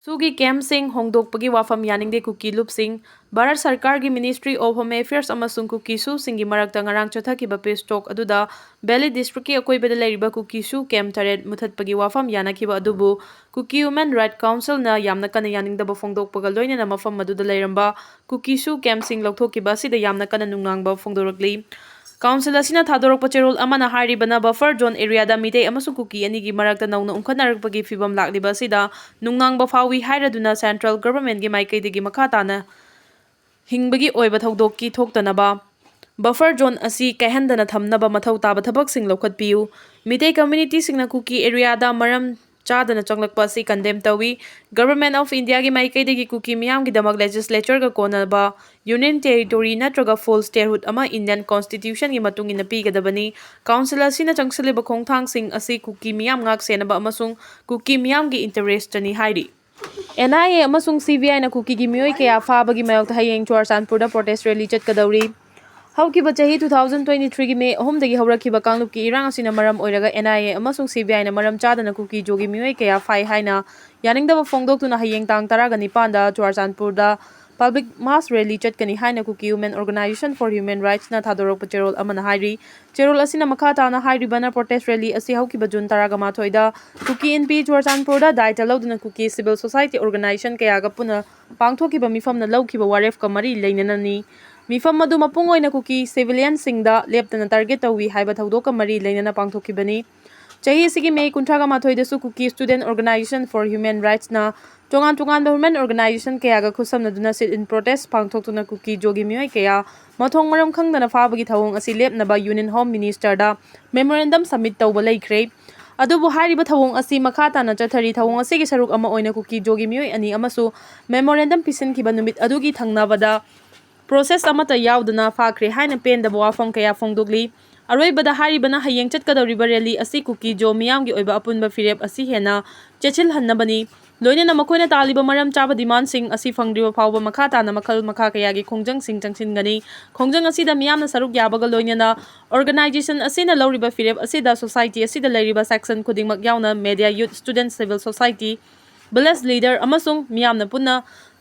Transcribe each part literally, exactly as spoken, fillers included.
ꯁꯨꯒꯤ ꯀꯦꯝꯞꯁꯤꯡ ꯍꯣꯡꯗꯣꯛꯄꯒꯤ ꯋꯥꯐꯝ ꯌꯥꯅꯤꯡꯗꯦ ꯀꯨꯀꯤ ꯂꯨꯞꯁꯤꯡ꯫ ꯚꯥꯔꯠ ꯁꯔꯀꯥꯔꯒꯤ Ministry of Home Affairs ꯑꯃꯁꯨꯡ ꯀꯨꯀꯤ ꯁꯨꯁꯤꯡꯒꯤ ꯃꯔꯛꯇ ꯉꯔꯥꯡ ꯆꯠꯊꯈꯤꯕ peace talk ꯑꯗꯨꯗ ꯚꯦꯂꯤ ꯗꯤꯁꯇ꯭ꯔꯤꯛꯀꯤ ꯑꯀꯣꯏꯕꯗ ꯂꯩꯔꯤꯕ ꯀꯨꯀꯤ ꯁꯨ ꯀꯦꯝꯞ ꯇꯔꯦꯠ ꯃꯨꯊꯠꯄꯒꯤ ꯋꯥꯐꯝ ꯌꯥꯅꯈꯤꯕ ꯑꯗꯨꯕꯨ ꯀꯨꯀꯤ Women Right Councilꯅ ꯌꯥꯝꯅ ꯀꯟꯅ ꯌꯥꯅꯤꯡꯗꯕ ꯐꯣꯡꯗꯣꯛꯄꯒ ꯂꯣꯏꯅꯅ ꯃꯐꯝ ꯑꯗꯨꯗ ꯂꯩꯔꯝꯕ ꯀꯨꯀꯤ ꯁꯨ ꯀꯦꯝꯞꯁꯤꯡ ꯂꯧꯊꯣꯛꯈꯤꯕ ꯑꯁꯤꯗ ꯌꯥꯝꯅ ꯀꯟꯅ ꯅꯨꯡꯅꯥꯡꯕ ꯐꯣꯡꯗꯣꯔꯛꯂꯤ꯫ ꯀꯥꯎꯟꯁꯤꯜ ꯑꯁꯤꯅ ꯊꯥꯗꯣꯔꯛꯄ ꯆꯦꯔꯣꯜ ꯑꯃꯅ ꯍꯥꯏꯔꯤꯕꯅ, ꯕꯐꯔ ꯖꯣꯟ ꯑꯦꯔꯤꯌꯥꯗ ꯃꯤꯇꯩ ꯑꯃꯁꯨꯡ ꯀꯨꯀꯤ ꯑꯅꯤꯒꯤ ꯃꯔꯛꯇ ꯅꯧꯅ ꯎꯪꯈꯠꯅꯔꯛꯄꯒꯤ ꯐꯤꯚꯝ ꯂꯥꯛꯂꯤꯕ ꯑꯁꯤꯗ ꯅꯨꯡꯅꯥꯡꯕ ꯐꯥꯎꯏ ꯍꯥꯏꯔꯗꯨꯅ ꯁꯦꯟꯇ꯭ꯔꯦꯜ ꯒꯚꯔꯟꯃꯦꯟꯠꯀꯤ ꯃꯥꯏꯀꯩꯗꯒꯤ ꯃꯈꯥ ꯇꯥꯅ ꯍꯤꯡꯕꯒꯤ ꯑꯣꯏꯕ ꯊꯧꯗꯣꯛꯀꯤ ꯊꯣꯛꯇꯅꯕ ꯕꯐꯔ ꯖꯣꯟ ꯑꯁꯤ ꯀꯥꯏꯍꯟꯗꯅ ꯊꯝꯅꯕ ꯃꯊꯧ ꯇꯥꯕ ꯊꯕꯛꯁꯤꯡ ꯂꯧꯈꯠꯄꯤꯌꯨ꯫ ꯃꯤꯇꯩ ꯀꯝꯃ꯭ꯌꯨꯅꯤꯇꯤꯁꯤꯡꯅ ꯀꯨꯀꯤ ꯑꯦꯔꯤꯌꯥꯗ ꯃꯔꯝ ꯆꯥꯗꯅ ꯆꯪꯂꯛꯄ ꯑꯁꯤ ꯀꯟꯗꯦꯝ ꯇꯧꯏ꯫ ꯒꯚꯔꯟꯃꯦꯟꯠ ꯑꯣꯐ ꯏꯟꯗꯤꯌꯥꯒꯤ ꯃꯥꯏꯀꯩꯗꯒꯤ ꯀꯨꯀꯤ ꯃꯤꯌꯥꯝꯒꯤꯗꯃꯛ ꯂꯦꯖꯤꯁꯂꯦꯆꯔꯒ ꯀꯣꯟꯅꯕ ꯌꯨꯅꯤꯌꯟ ꯇꯦꯔꯤꯇꯣꯔꯤ ꯅꯠꯇ꯭ꯔꯒ ꯐꯨꯜ ꯁ꯭ꯇꯦꯠꯍꯨꯗ ꯑꯃ ꯏꯟꯗꯤꯌꯟ ꯀꯣꯟꯁꯇꯤꯇ꯭ꯌꯨꯁꯟꯒꯤ ꯃꯇꯨꯡ ꯏꯟꯅ ꯄꯤꯒꯗꯕꯅꯤ꯫ ꯀꯥꯎꯟꯁꯤꯜ ꯑꯁꯤꯅ ꯆꯪꯁꯤꯜꯂꯤꯕ ꯈꯣꯡꯊꯥꯡꯁꯤꯡ ꯑꯁꯤ ꯀꯨꯀꯤ ꯃꯤꯌꯥꯝ ꯉꯥꯛ ꯁꯦꯟꯅꯕ ꯑꯃꯁꯨꯡ ꯀꯨꯀꯤ ꯃꯤꯌꯥꯝꯒꯤ ꯏꯟꯇꯔꯦꯁꯇꯅꯤ ꯍꯥꯏꯔꯤ꯫ ꯑꯦꯟ ꯑꯥꯏ ꯑꯦ ꯑꯃꯁꯨꯡ ꯁꯤ ꯕꯤ ꯑꯥꯏꯅ ꯀꯨꯀꯤꯒꯤ ꯃꯤꯑꯣꯏ ꯀꯌꯥ ꯐꯥꯕꯒꯤ ꯃꯥꯌꯣꯛꯇ ꯍꯌꯦꯡ ꯆꯨꯔꯆꯥꯟꯄꯨꯔꯗ ꯄ꯭ꯔꯣꯇꯦꯁ ꯔꯦꯂꯤ ꯆꯠꯀꯗꯧꯔꯤ꯫ ꯍꯧꯈꯤꯕ ꯆꯍꯤ two thousand twenty threeꯒꯤ ꯃꯦ ꯑꯍꯨꯝꯗꯒꯤ ꯍꯧꯔꯛꯈꯤꯕ ꯀꯥꯡꯂꯨꯞꯀꯤ ꯏꯔꯥꯡ ꯑꯁꯤꯅ ꯃꯔꯝ ꯑꯣꯏꯔꯒ ꯑꯦꯟ ꯑꯥꯏ ꯑꯦ ꯑꯃꯁꯨꯡ ꯁꯤ ꯕꯤ ꯑꯥꯏꯅ ꯃꯔꯝ ꯆꯥꯗꯅ ꯀꯨꯀꯤ ꯖꯣꯒꯤ ꯃꯤꯑꯣꯏ ꯀꯌꯥ ꯐꯥꯏ ꯍꯥꯏꯅ ꯌꯥꯅꯤꯡꯗꯕ ꯐꯣꯡꯗꯣꯛꯇꯨꯅ ꯍꯌꯦꯡ ꯇꯥꯡ ꯇꯔꯥꯒ ꯅꯤꯄꯥꯟꯗ ꯆꯨꯔꯆꯥꯟꯄꯨꯔꯗ ꯄꯕ꯭ꯂꯤꯛ ꯃꯥꯁ ꯔꯦꯂꯤ ꯆꯠꯀꯅꯤ ꯍꯥꯏꯅ ꯀꯨꯀꯤ ꯋꯨꯃꯦꯟ ꯑꯣꯔꯒꯅꯥꯏꯖꯦꯁꯟ ꯐꯣꯔ ꯍ꯭ꯌꯨꯃꯦꯟ ꯔꯥꯏꯠꯁꯅ ꯊꯥꯗꯣꯔꯛꯄ ꯆꯦꯔꯣꯜ ꯑꯃꯅ ꯍꯥꯏꯔꯤ꯫ ꯆꯦꯔꯣꯜ ꯑꯁꯤꯅ ꯃꯈꯥ ꯇꯥꯅ ꯍꯥꯏꯔꯤꯕꯅ ꯄ꯭ꯔꯣꯇꯦꯁ ꯔꯦꯂꯤ ꯑꯁꯤ ꯍꯧꯈꯤꯕ ꯖꯨꯟ ꯇꯔꯥꯃꯥꯊꯣꯏꯗ ꯀꯨꯀꯤ ꯏꯟꯄꯤ ꯆꯨꯔꯆꯥꯟꯄꯨꯔꯗ ꯗꯥꯏꯇ ꯂꯧꯗꯨꯅ ꯀꯨꯀꯤ ꯁꯤꯚꯤꯜ ꯁꯣꯁꯥꯏꯇꯤ ꯑꯣꯔꯒꯅꯥꯏꯖꯦꯁꯟ ꯀꯌꯥꯒ ꯄꯨꯟꯅ ꯄꯥꯡꯊꯣꯛꯈꯤꯕ ꯃꯤꯐꯝꯅ ꯂꯧꯈꯤꯕ ꯋꯥꯔꯦꯞꯀ ꯃꯔꯤ ꯂꯩꯅꯅꯅꯤ꯫ ꯃꯤꯐꯝ ꯑꯗꯨ ꯃꯄꯨꯡ ꯑꯣꯏꯅ ꯀꯨꯀꯤ ꯁꯤꯚꯤꯂꯤꯌꯟꯁꯤꯡꯗ ꯂꯦꯞꯇꯅ ꯇꯥꯔꯒꯦꯠ ꯇꯧꯏ ꯍꯥꯏꯕ ꯊꯧꯗꯣꯛꯀ ꯃꯔꯤ ꯂꯩꯅꯅ ꯄꯥꯡꯊꯣꯛꯈꯤꯕꯅꯤ꯫ ꯆꯍꯤ ꯑꯁꯤꯒꯤ ꯃꯦ ꯀꯨꯟꯊ꯭ꯔꯥꯒ ꯃꯥꯊꯣꯏꯗꯁꯨ ꯀꯨꯀꯤ ꯁ꯭ꯇꯨꯗꯦꯟꯠ ꯑꯣꯔꯒꯅꯥꯏꯖꯦꯁꯟ ꯐꯣꯔ ꯍ꯭ꯌꯨꯃꯦꯟ ꯔꯥꯏꯠꯁꯅ ꯇꯣꯉꯥꯟ ꯇꯣꯉꯥꯟꯕ ꯋꯨꯃꯦꯟ ꯑꯣꯔꯒꯅꯥꯏꯖꯦꯁꯟ ꯀꯌꯥꯒ ꯈꯨꯠꯁꯝꯅꯗꯨꯅ sit-in protest ꯄꯥꯡꯊꯣꯛꯇꯨꯅ ꯀꯨꯀꯤ ꯖꯣꯒꯤ ꯃꯤꯑꯣꯏ ꯀꯌꯥ ꯃꯊꯣꯡ ꯃꯔꯝ ꯈꯪꯗꯅ ꯐꯥꯕꯒꯤ ꯊꯧꯑꯣꯡ ꯑꯁꯤ ꯂꯦꯞꯅꯕ ꯌꯨꯅꯤꯌꯟ ꯍꯣꯝ ꯃꯤꯅꯤꯁꯇꯔꯗ ꯃꯦꯃꯣꯔꯦꯟꯗꯝ ꯁꯕꯃꯤꯠ ꯇꯧꯕ ꯂꯩꯈ꯭ꯔꯦ꯫ ꯑꯗꯨꯕꯨ ꯍꯥꯏꯔꯤꯕ ꯊꯧꯑꯣꯡ ꯑꯁꯤ ꯃꯈꯥ ꯇꯥꯅ ꯆꯠꯊꯔꯤ꯫ ꯊꯧꯑꯣꯡ ꯑꯁꯤꯒꯤ ꯁꯔꯨꯛ ꯑꯃ ꯑꯣꯏꯅ ꯀꯨꯀꯤ ꯖꯣꯒꯤ ꯃꯤꯑꯣꯏ ꯑꯅꯤ ꯑꯃꯁꯨ ꯃꯦꯃꯣꯔꯦꯟꯗꯝ ꯄꯤꯁꯤꯟꯈꯤꯕ ꯅꯨꯃꯤꯠ ꯑꯗꯨꯒꯤ ꯊꯪꯅꯕꯗ ꯄ꯭ꯔꯣꯁꯦꯁ ꯑꯃꯠꯇ ꯌꯥꯎꯗꯅ ꯐꯥꯈ꯭ꯔꯦ ꯍꯥꯏꯅ ꯄꯦꯟꯗꯕ ꯋꯥꯐꯝ ꯀꯌꯥ ꯐꯣꯡꯗꯣꯛꯂꯤ꯫ ꯑꯔꯣꯏꯕꯗ ꯍꯥꯏꯔꯤꯕꯅ ꯍꯌꯦꯡ ꯆꯠꯀꯗꯧꯔꯤꯕ ꯔꯦꯂꯤ ꯑꯁꯤ ꯀꯨꯀꯤ ꯖꯣ ꯃꯤꯌꯥꯝꯒꯤ ꯑꯣꯏꯕ ꯑꯄꯨꯟꯕ ꯐꯤꯔꯦꯞ ꯑꯁꯤ ꯍꯦꯟꯅ ꯆꯦꯠꯁꯤꯜꯍꯟꯅꯕꯅꯤ꯫ ꯂꯣꯏꯅꯅ ꯃꯈꯣꯏꯅ ꯇꯥꯜꯂꯤꯕ ꯃꯔꯝ ꯆꯥꯕ ꯗꯤꯃꯥꯟꯁꯤꯡ ꯑꯁꯤ ꯐꯪꯗ꯭ꯔꯤꯕ ꯐꯥꯎꯕ ꯃꯈꯥ ꯇꯥꯅ ꯃꯈꯜ ꯃꯈꯥ ꯀꯌꯥꯒꯤ ꯈꯣꯡꯖꯪꯁꯤꯡ ꯆꯪꯁꯤꯟꯒꯅꯤ꯫ ꯈꯣꯡꯖꯪ ꯑꯁꯤꯗ ꯃꯤꯌꯥꯝꯅ ꯁꯔꯨꯛ ꯌꯥꯕꯒ ꯂꯣꯏꯅꯅ ꯑꯣꯔꯒꯅꯥꯏꯖꯦꯁꯟ ꯑꯁꯤꯅ ꯂꯧꯔꯤꯕ ꯐꯤꯔꯦꯞ ꯑꯁꯤꯗ ꯁꯣꯁꯥꯏꯇꯤ ꯑꯁꯤꯗ ꯂꯩꯔꯤꯕ ꯁꯦꯛꯁꯟ ꯈꯨꯗꯤꯡꯃꯛ ꯌꯥꯎꯅ media, youth, student, civil society, village leader ꯑꯃꯁꯨꯡ ꯃꯤꯌꯥꯝꯅ ꯄꯨꯟꯅ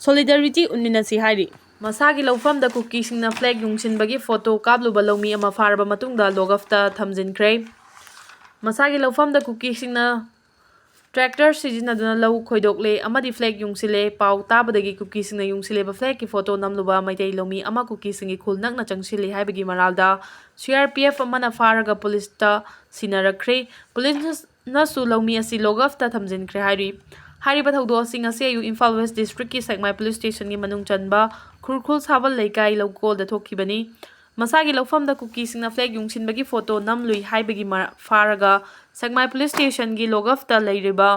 solidarity ꯎꯠꯃꯤꯟꯅꯁꯤ ꯍꯥꯏꯔꯤ꯫ ꯃꯁꯥꯒꯤ ꯂꯧꯐꯝꯗ ꯀꯨꯀꯤꯁꯤꯡꯅ flag ꯌꯨꯡꯁꯤꯟꯕꯒꯤ photo ꯀꯥꯞꯂꯨꯕ ꯂꯧꯃꯤ ꯑꯃ ꯐꯥꯔꯕ ꯃꯇꯨꯡꯗ ꯂꯣꯛꯑꯞꯇ ꯊꯝꯖꯤꯟꯈ꯭ꯔꯦ꯫ ꯃꯁꯥꯒꯤ ꯂꯧꯐꯝꯗ ꯀꯨꯀꯤꯁꯤꯡꯅ tractor ꯁꯤꯖꯤꯟꯅꯗꯨꯅ ꯂꯧ ꯈꯣꯏꯗꯣꯛꯂꯦ ꯑꯃꯗꯤ flag ꯌꯨꯡꯁꯤꯜꯂꯦ꯫ ꯄꯥꯎ ꯇꯥꯕꯗꯒꯤ ꯀꯨꯀꯤꯁꯤꯡꯅ ꯌꯨꯡꯁꯤꯜꯂꯤꯕ flagꯀꯤ photo ꯅꯝꯂꯨꯕ ꯃꯩꯇꯩ ꯂꯧꯃꯤ ꯑꯃ ꯀꯨꯀꯤꯁꯤꯡꯒꯤ ꯈꯨꯜ ꯅꯛꯅ ꯆꯪꯁꯤꯜꯂꯤ ꯍꯥꯏꯕꯒꯤ ꯃꯔꯥꯜꯗ C R P F ꯑꯃꯅ ꯐꯥꯔꯒ ꯄꯨꯂꯤꯁꯇ ꯁꯤꯟꯅꯔꯛꯈ꯭ꯔꯦ꯫ ꯄꯨꯂꯤꯁꯅꯁꯨ ꯂꯧꯃꯤ ꯑꯁꯤ ꯂꯣꯛꯑꯞꯇ ꯊꯝꯖꯤꯟꯈ꯭ꯔꯦ ꯍꯥꯏꯔꯤ꯫ ꯍꯥꯏꯔꯤꯕ ꯊꯧꯗꯣꯛ ꯑꯁꯤ ꯉꯁꯤ ꯑꯌꯨꯛ ꯏꯝꯐꯥꯜ West Districtꯀꯤ ꯁꯦꯛꯃꯥꯏ police stationꯒꯤ ꯃꯅꯨꯡ ꯆꯟꯕ ꯈꯨꯔꯈꯨꯜ ꯁꯥꯕꯜ ꯂꯩꯀꯥꯏ ꯂꯧꯀꯣꯜꯗ ꯊꯣꯛꯈꯤꯕꯅꯤ꯫ ꯃꯁꯥꯒꯤ ꯂꯧꯐꯝꯗ ꯀꯨꯀꯤꯁꯤꯡꯅ flag ꯌꯨꯡꯁꯤꯟꯕꯒꯤ photo ꯅꯝꯂꯨꯏ ꯍꯥꯏꯕꯒꯤ ꯃꯔ-, ꯐꯥꯔꯒ ꯁꯦꯛꯃꯥꯏ police stationꯒꯤ ꯂꯣꯛꯑꯞꯇ ꯂꯩꯔꯤꯕ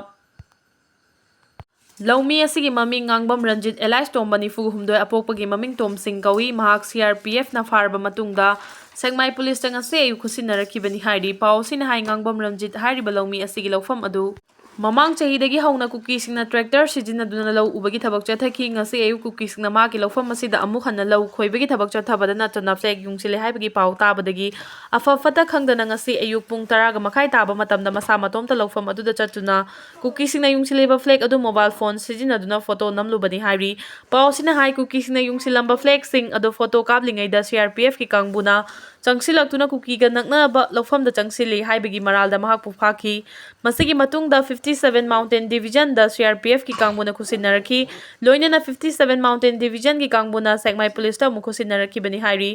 ꯂꯧꯃꯤ ꯑꯁꯤꯒꯤ ꯃꯃꯤꯡ ꯉꯥꯡꯕꯝ ꯔꯟꯖꯤꯠ alias ꯇꯣꯝꯕ, ꯅꯤꯐꯨ ꯍꯨꯝꯗꯣꯏ, ꯑꯄꯣꯛꯄꯒꯤ ꯃꯃꯤꯡ ꯇꯣꯝꯁꯤꯡ ꯀꯧꯏ꯫ ꯃꯍꯥꯛ C R P Fꯅ ꯐꯥꯔꯕ ꯃꯇꯨꯡꯗ ꯁꯦꯛꯃꯥꯏ ꯄꯨꯂꯤꯁꯇ ꯉꯁꯤ ꯑꯌꯨꯛ ꯈꯨꯠꯁꯤꯟꯅꯔꯛꯈꯤꯕꯅꯤ ꯍꯥꯏꯔꯤ꯫ ꯄꯥꯎ ꯑꯁꯤꯅ ꯍꯥꯏ, ꯉꯥꯡꯕꯝ ꯔꯟꯖꯤꯠ ꯍꯥꯏꯔꯤꯕ ꯂꯧꯃꯤ ꯑꯁꯤꯒꯤ ꯂꯧꯐꯝ ꯑꯗꯨ ꯃꯃꯥꯡ ꯆꯍꯤꯗꯒꯤ ꯍꯧꯅ ꯀꯨꯀꯤꯁꯤꯡꯅ tractor ꯁꯤꯖꯤꯟꯅꯗꯨꯅ ꯂꯧ ꯎꯕꯒꯤ ꯊꯕꯛ ꯆꯠꯊꯈꯤ꯫ ꯉꯁꯤ ꯑꯌꯨꯛ ꯀꯨꯀꯤꯁꯤꯡꯅ ꯃꯍꯥꯛꯀꯤ ꯂꯧꯐꯝ ꯑꯁꯤꯗ ꯑꯃꯨꯛ ꯍꯟꯅ ꯂꯧ ꯈꯣꯏꯕꯒꯤ ꯊꯕꯛ ꯆꯠꯊꯕꯗ ꯅꯠꯇꯅ flag ꯌꯨꯡꯁꯤꯜꯂꯦ ꯍꯥꯏꯕꯒꯤ ꯄꯥꯎ ꯇꯥꯕꯗꯒꯤ ꯑꯐ ꯐꯠꯇ ꯈꯪꯗꯅ ꯉꯁꯤ ꯑꯌꯨꯛ ꯄꯨꯡ ꯇꯔꯥꯒ ꯃꯈꯥꯏ ꯇꯥꯕ ꯃꯇꯝꯗ ꯃꯁꯥ ꯃꯇꯣꯝꯇ ꯂꯧꯐꯝ ꯑꯗꯨꯗ ꯆꯠꯇꯨꯅ ꯀꯨꯀꯤꯁꯤꯡꯅ ꯌꯨꯡꯁꯤꯜꯂꯤꯕ flag ꯑꯗꯨ mobile phone ꯁꯤꯖꯤꯟꯅꯗꯨꯅ photo ꯅꯝꯂꯨꯕꯅꯤ ꯍꯥꯏꯔꯤ꯫ ꯄꯥꯎ ꯑꯁꯤꯅ ꯍꯥꯏ, ꯀꯨꯀꯤꯁꯤꯡꯅ ꯌꯨꯡꯁꯤꯜꯂꯝꯕ flagꯁꯤꯡ ꯑꯗꯨ photo ꯀꯥꯞꯂꯤꯉꯩꯗ C R P Fꯀꯤ ꯀꯥꯡꯕꯨꯅ ꯆꯪꯁꯤꯜꯂꯛꯇꯨꯅ ꯀꯨꯀꯤꯒ ꯅꯛꯅꯕ ꯂꯧꯐꯝꯗ ꯆꯪꯁꯤꯜꯂꯤ ꯍꯥꯏꯕꯒꯤ ꯃꯔꯥꯜꯗ ꯃꯍꯥꯛꯄꯨ ꯐꯥꯈꯤ꯫ ꯃꯁꯤꯒꯤ ꯃꯇꯨꯡꯗ fifty seven Mountain Divisionꯗ C R P Fꯀꯤ ꯀꯥꯡꯕꯨꯅ ꯈꯨꯠꯁꯤꯟꯅꯔꯛꯈꯤ꯫ ꯂꯣꯏꯅꯅ fifty seven Mountain Divisionꯒꯤ ꯀꯥꯡꯕꯨꯅ ꯁꯦꯛꯃꯥꯏ ꯄꯨꯂꯤꯁꯇ ꯑꯃꯨꯛ ꯈꯨꯠꯁꯤꯟꯅꯔꯛꯈꯤꯕꯅꯤ ꯍꯥꯏꯔꯤ꯫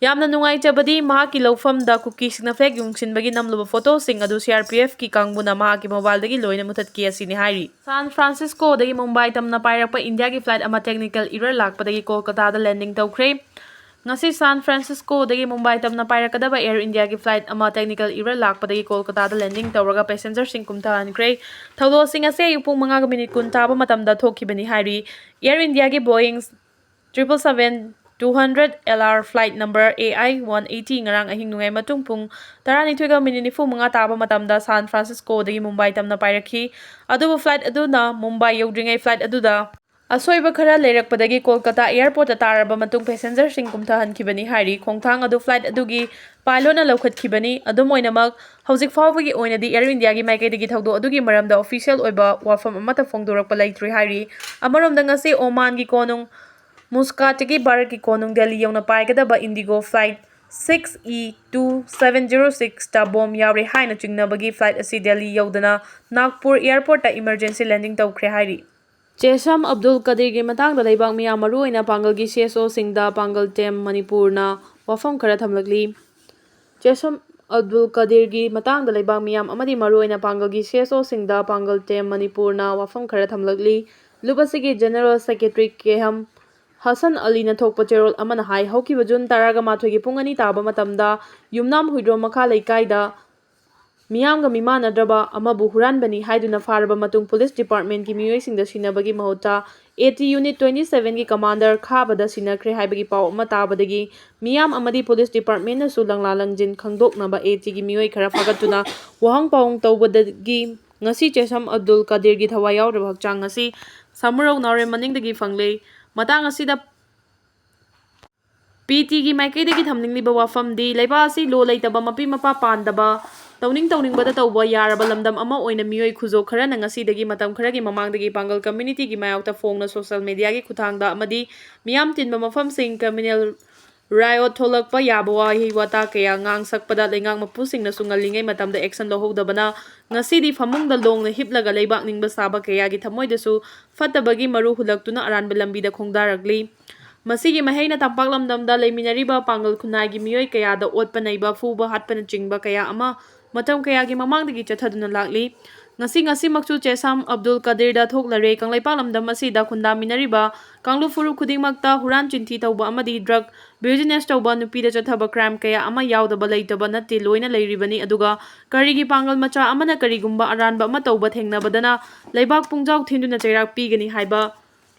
ꯌꯥꯝꯅ ꯅꯨꯡꯉꯥꯏꯇꯕꯗꯤ, ꯃꯍꯥꯛꯀꯤ ꯂꯧꯐꯝꯗ ꯀꯨꯀꯤꯁꯤꯡꯅ flag ꯌꯨꯡꯁꯤꯟꯕꯒꯤ ꯅꯝꯂꯨꯕ photoꯁꯤꯡ ꯑꯗꯨ C R P Fꯀꯤ ꯀꯥꯡꯕꯨꯅ ꯃꯍꯥꯛꯀꯤ mobileꯗꯒꯤ ꯂꯣꯏꯅ ꯃꯨꯊꯠꯈꯤ ꯑꯁꯤꯅꯤ ꯍꯥꯏꯔꯤ꯫ ꯁꯥꯟ ꯐ꯭ꯔꯥꯟꯁꯤꯁꯀꯣꯗꯒꯤ ꯃꯨꯝꯕꯥꯏ ꯇꯝꯅ ꯄꯥꯏꯔꯛꯄ ꯏꯟꯗꯤꯌꯥꯒꯤ flight ꯑꯃ technical error ꯂꯥꯛꯄꯗꯒꯤ ꯀꯣꯜꯀꯇꯥꯗ landing ꯇꯧꯈ꯭ꯔꯦ꯫ ꯉꯁꯤ ꯁꯥꯟ ꯐ꯭ꯔꯥꯟꯁꯤꯁꯀꯣꯗꯒꯤ ꯃꯨꯝꯕꯥꯏ ꯇꯝꯅ ꯄꯥꯏꯔꯛꯀꯗꯕ Air Indiaꯒꯤ flight ꯑꯃ technical error ꯂꯥꯛꯄꯗꯒꯤ ꯀꯣꯜꯀꯇꯥꯗ landing ꯇꯧꯔꯒ passengerꯁꯤꯡ ꯀꯨꯝꯊꯍꯟꯈ꯭ꯔꯦ꯫ ꯊꯧꯗꯣꯛ ꯑꯁꯤ ꯉꯁꯤ ꯑꯌꯨꯛ ꯄꯨꯡ ꯃꯉꯥꯒ minute ꯀꯨꯟ ꯇꯥꯕ ꯃꯇꯝꯗ ꯊꯣꯛꯈꯤꯕꯅꯤ ꯍꯥꯏꯔꯤ꯫ Air Indiaꯒꯤ Boeing triple seven two hundred L R flight number A I one eighty ꯉꯔꯥꯡ ꯑꯍꯤꯡ ꯅꯣꯡꯌꯥꯏ ꯃꯇꯨꯡ ꯄꯨꯡ ꯇꯔꯥꯅꯤꯊꯣꯏꯒ minute ꯅꯤꯐꯨ ꯃꯉꯥ ꯇꯥꯕ ꯃꯇꯝꯗ ꯁꯥꯟ ꯐ꯭ꯔꯥꯟꯁꯤꯁꯀꯣꯗꯒꯤ ꯃꯨꯝꯕꯥꯏ ꯇꯝꯅ ꯄꯥꯏꯔꯛꯈꯤ꯫ ꯑꯗꯨꯕꯨ flight ꯑꯗꯨꯅ ꯃꯨꯝꯕꯥꯏ ꯌꯧꯗ꯭ꯔꯤꯉꯩ flight ꯑꯗꯨꯗ ꯑꯁꯣꯏꯕ ꯈꯔ ꯂꯩꯔꯛꯄꯗꯒꯤ ꯀꯣꯜꯀꯇꯥ ꯑꯦꯌꯔꯄꯣꯔꯠꯇ ꯇꯥꯔꯕ ꯃꯇꯨꯡ ꯄꯦꯁꯦꯟꯖꯔꯁꯤꯡ ꯀꯨꯝꯊꯍꯟꯈꯤꯕꯅꯤ ꯍꯥꯏꯔꯤ꯫ ꯈꯣꯡꯊꯥꯡ ꯑꯗꯨ ꯐ꯭ꯂꯥꯏꯠ ꯑꯗꯨꯒꯤ ꯄꯥꯏꯂꯣꯠꯅ ꯂꯧꯈꯠꯈꯤꯕꯅꯤ꯫ ꯑꯗꯨꯝ ꯑꯣꯏꯅꯃꯛ, ꯍꯧꯖꯤꯛ ꯐꯥꯎꯕꯒꯤ ꯑꯣꯏꯅꯗꯤ ꯑꯦꯌꯔ ꯏꯟꯗꯤꯌꯥꯒꯤ ꯃꯥꯏꯀꯩꯗꯒꯤ ꯊꯧꯗꯣꯛ ꯑꯗꯨꯒꯤ ꯃꯔꯝꯗ ꯑꯣꯐꯤꯁꯤꯌꯦꯜ ꯑꯣꯏꯕ ꯋꯥꯐꯝ ꯑꯃꯠꯇ ꯐꯣꯡꯗꯣꯔꯛꯄ ꯂꯩꯇ꯭ꯔꯤ ꯍꯥꯏꯔꯤ꯫ ꯑꯃꯔꯣꯝꯗ, ꯉꯁꯤ ꯑꯣꯃꯥꯟꯒꯤ ꯀꯣꯅꯨꯡ ꯃꯨꯁꯀꯥꯠꯇꯒꯤ ꯚꯥꯔꯠꯀꯤ ꯀꯣꯅꯨꯡ ꯗꯦꯜꯂꯤ ꯌꯧꯅ ꯄꯥꯏꯒꯗꯕ IndiGo flight six E two seven zero ꯁꯤꯛꯁꯇ ꯕꯣꯝ ꯌꯥꯎꯔꯦ ꯍꯥꯏꯅ ꯆꯤꯡꯅꯕꯒꯤ ꯐ꯭ꯂꯥꯏꯠ ꯑꯁꯤ ꯗꯦꯜꯂꯤ ꯌꯧꯗꯅ ꯅꯥꯒꯄꯨꯔ ꯑꯦꯌꯔꯄꯣꯔꯠꯇ ꯏꯃꯔꯖꯦꯟꯁꯤ ꯂꯦꯟꯗꯤꯡ ꯇꯧꯈ꯭ꯔꯦ ꯍꯥꯏꯔꯤ꯫ ꯆꯦꯁꯝ ꯑꯕꯗꯨꯜ ꯀꯗꯤꯔꯒꯤ ꯃꯇꯥꯡꯗ ꯂꯩꯕꯥꯛ ꯃꯤꯌꯥꯝ, ꯃꯔꯨꯑꯣꯏꯅ ꯄꯥꯡꯒꯜꯒꯤ ꯁꯤ ꯑꯦꯁ ꯑꯣꯁꯤꯡꯗ ꯄꯥꯡꯒꯜ ꯇꯦꯝ ꯃꯅꯤꯄꯨꯔꯅ ꯋꯥꯐꯝ ꯈꯔ ꯊꯝꯂꯛꯂꯤ꯫ ꯆꯦꯁꯝ ꯑꯕꯗꯨꯜ ꯀꯗꯤꯔꯒꯤ ꯃꯇꯥꯡꯗ ꯂꯩꯕꯥꯛ ꯃꯤꯌꯥꯝ ꯑꯃꯗꯤ ꯃꯔꯨꯑꯣꯏꯅ ꯄꯥꯡꯒꯜꯒꯤ ꯁꯤ ꯑꯦꯁ ꯑꯣꯁꯤꯡꯗ ꯄꯥꯡꯒꯜ ꯇꯦꯝ ꯃꯅꯤꯄꯨꯔꯅ ꯋꯥꯐꯝ ꯈꯔ ꯊꯝꯂꯛꯂꯤ꯫ ꯂꯨꯞ ꯑꯁꯤꯒꯤ ꯖꯦꯅꯔꯦꯜ ꯁꯦꯀ꯭ꯔꯦꯇꯔꯤ ꯀꯦꯍꯝ ꯍꯁꯟ ꯑꯂꯤꯅ ꯊꯣꯛꯄ ꯆꯦꯔꯣꯜ ꯑꯃꯅ ꯍꯥꯏ, ꯍꯧꯈꯤꯕ ꯖꯨꯟ ꯇꯔꯥꯒ ꯃꯥꯊꯣꯏꯒꯤ ꯄꯨꯡ ꯑꯅꯤ ꯇꯥꯕ ꯃꯇꯝꯗ ꯌꯨꯝꯅꯥꯝ ꯍꯨꯏꯗ꯭ꯔꯣꯝ ꯃꯈꯥ ꯂꯩꯀꯥꯏꯗ ꯃꯤꯌꯥꯝꯒ ꯃꯤꯃꯥꯟꯅꯗ꯭ꯔꯕ ꯑꯃꯕꯨ ꯍꯨꯔꯥꯟꯕꯅꯤ ꯍꯥꯏꯗꯨꯅ ꯐꯥꯔꯕ ꯃꯇꯨꯡ ꯄꯨꯂꯤꯁ ꯗꯤꯄꯥꯔꯠꯃꯦꯟꯠꯀꯤ ꯃꯤꯑꯣꯏꯁꯤꯡꯗ ꯁꯤꯟꯅꯕꯒꯤ ꯃꯍꯨꯠꯇ ꯑꯦ ꯇꯤ ꯌꯨꯅꯤꯠ ꯇ꯭ꯋꯦꯟꯇꯤ ꯁꯚꯦꯟꯒꯤ ꯀꯃꯥꯟꯗꯔ ꯈꯥꯕꯗ ꯁꯤꯟꯅꯈ꯭ꯔꯦ ꯍꯥꯏꯕꯒꯤ ꯄꯥꯎ ꯑꯃ ꯇꯥꯕꯗꯒꯤ ꯃꯤꯌꯥꯝ ꯑꯃꯗꯤ ꯄꯨꯂꯤꯁ ꯗꯤꯄꯥꯔꯠꯃꯦꯟꯠꯅꯁꯨ ꯂꯪꯂꯥ ꯂꯪꯖꯤꯟ ꯈꯪꯗꯣꯛꯅꯕ ꯑꯦ ꯇꯤꯒꯤ ꯃꯤꯑꯣꯏ ꯈꯔ ꯐꯥꯒꯠꯇꯨꯅ ꯋꯥꯍꯪ ꯄꯥꯎꯍꯪ ꯇꯧꯕꯗꯒꯤ ꯉꯁꯤ ꯆꯦꯁꯝ ꯑꯕꯗꯨꯜ ꯀꯗꯤꯔꯒꯤ ꯊꯋꯥꯏ ꯌꯥꯎꯗ꯭ꯔꯕ ꯍꯛꯆꯥꯡ ꯑꯁꯤ ꯁꯃꯨꯔꯧ ꯅꯥꯎꯔꯦꯝ ꯃꯅꯤꯡꯗꯒꯤ ꯐꯪꯂꯦ꯫ ꯃꯇꯥꯡ ꯑꯁꯤꯗ ꯄꯤ ꯇꯤꯒꯤ ꯃꯥꯏꯀꯩꯗꯒꯤ ꯊꯝꯅꯤꯡꯂꯤꯕ ꯋꯥꯐꯝꯗꯤ, ꯂꯩꯕꯥꯛ ꯑꯁꯤ ꯂꯣ ꯂꯩꯇꯕ, ꯃꯄꯤ ꯃꯄꯥ ꯄꯥꯟꯗꯕ, ꯇꯧꯅꯤꯡ ꯇꯧꯅꯤꯡꯕꯗ ꯇꯧꯕ ꯌꯥꯔꯕ ꯂꯝꯗꯝ ꯑꯃ ꯑꯣꯏꯅ ꯃꯤꯑꯣꯏ ꯈꯨꯖꯣ ꯈꯔꯅ ꯉꯁꯤꯗꯒꯤ ꯃꯇꯝ ꯈꯔꯒꯤ ꯃꯃꯥꯡꯗꯒꯤ ꯄꯥꯡꯒꯜ ꯀꯝꯃ꯭ꯌꯨꯅꯤꯇꯤꯒꯤ ꯃꯥꯌꯣꯛꯇ ꯐꯣꯡꯅ ꯁꯣꯁꯤꯌꯦꯜ ꯃꯦꯗꯤꯌꯥꯒꯤ ꯈꯨꯠꯊꯥꯡꯗ ꯑꯃꯗꯤ ꯃꯤꯌꯥꯝ ꯇꯤꯟꯕ ꯃꯐꯝꯁꯤꯡ, ꯀꯝꯃ꯭ꯌꯨꯅꯦꯜ ꯔꯥꯏꯑꯣꯠ ꯊꯣꯛꯂꯛꯄ ꯌꯥꯕ ꯋꯥꯍꯩ ꯋꯥꯇꯥ ꯀꯌꯥ ꯉꯥꯡ ꯁꯛꯄꯗ ꯂꯩꯉꯥꯛ ꯃꯄꯨꯁꯤꯡꯅꯁꯨ ꯉꯜꯂꯤꯉꯩ ꯃꯇꯝꯗ ꯑꯦꯛꯁꯟ ꯂꯧꯍꯧꯗꯕꯅ ꯉꯁꯤꯗꯤ ꯐꯃꯨꯡꯗ ꯂꯣꯡꯅ ꯍꯤꯞꯂꯒ ꯂꯩꯕꯥꯛ ꯅꯤꯡꯕ ꯁꯥꯕ ꯀꯌꯥꯒꯤ ꯊꯃꯣꯏꯗꯁꯨ ꯐꯠꯇꯕꯒꯤ ꯃꯔꯨ ꯍꯨꯜꯂꯛꯇꯨꯅ ꯑꯔꯥꯟꯕ ꯂꯝꯕꯤꯗ ꯈꯣꯡꯗꯥꯔꯛꯂꯤ꯫ ꯃꯁꯤꯒꯤ ꯃꯍꯩꯅ ꯇꯝꯄꯥꯛ ꯂꯝꯗꯝꯗ ꯂꯩꯃꯤꯟꯅꯔꯤꯕ ꯄꯥꯡꯒꯜ ꯈꯨꯟꯅꯥꯏꯒꯤ ꯃꯤꯑꯣꯏ ꯀꯌꯥꯗ ꯑꯣꯠꯄ ꯅꯩꯕ, ꯐꯨꯕ ꯍꯥꯠꯄꯅꯆꯤꯡꯕ ꯀꯌꯥ ꯑꯃ ꯃꯇꯝ ꯀꯌꯥꯒꯤ ꯃꯃꯥꯡꯗꯒꯤ ꯆꯠꯊꯗꯨꯅ ꯂꯥꯛꯂꯤ꯫ ꯉꯁꯤ ꯉꯁꯤꯃꯛꯁꯨ ꯆꯦꯁꯥꯝ ꯑꯕꯗꯨꯜ ꯀꯗꯤꯔꯗ ꯊꯣꯛꯂꯔꯦ꯫ ꯀꯪꯂꯩꯄꯥꯛ ꯂꯝꯗꯝ ꯑꯁꯤꯗ ꯈꯨꯟꯗꯥꯃꯤꯟꯅꯔꯤꯕ ꯀꯥꯡꯂꯨꯞ ꯐꯨꯔꯨꯞ ꯈꯨꯗꯤꯡꯃꯛꯇ ꯍꯨꯔꯥꯟ ꯆꯤꯟꯊꯤ ꯇꯧꯕ ꯑꯃꯗꯤ ꯗ꯭ꯔꯒ ꯕꯤꯖꯤꯅꯦꯁ ꯇꯧꯕ, ꯅꯨꯄꯤꯗ ꯆꯠꯊꯕ ꯀ꯭ꯔꯥꯏꯝ ꯀꯌꯥ ꯑꯃ ꯌꯥꯎꯗꯕ ꯂꯩꯇꯕ ꯅꯠꯇꯦ, ꯂꯣꯏꯅ ꯂꯩꯔꯤꯕꯅꯤ꯫ ꯑꯗꯨꯒ ꯀꯔꯤꯒꯤ ꯄꯥꯡꯒꯜ ꯃꯆꯥ ꯑꯃꯅ ꯀꯔꯤꯒꯨꯝꯕ ꯑꯔꯥꯟꯕ ꯑꯃ ꯇꯧꯕ ꯊꯦꯡꯅꯕꯗꯅ ꯂꯩꯕꯥꯛ ꯄꯨꯡꯖꯥꯎ ꯊꯤꯟꯗꯨꯅ ꯆꯩꯔꯥꯛ ꯄꯤꯒꯅꯤ ꯍꯥꯏꯕ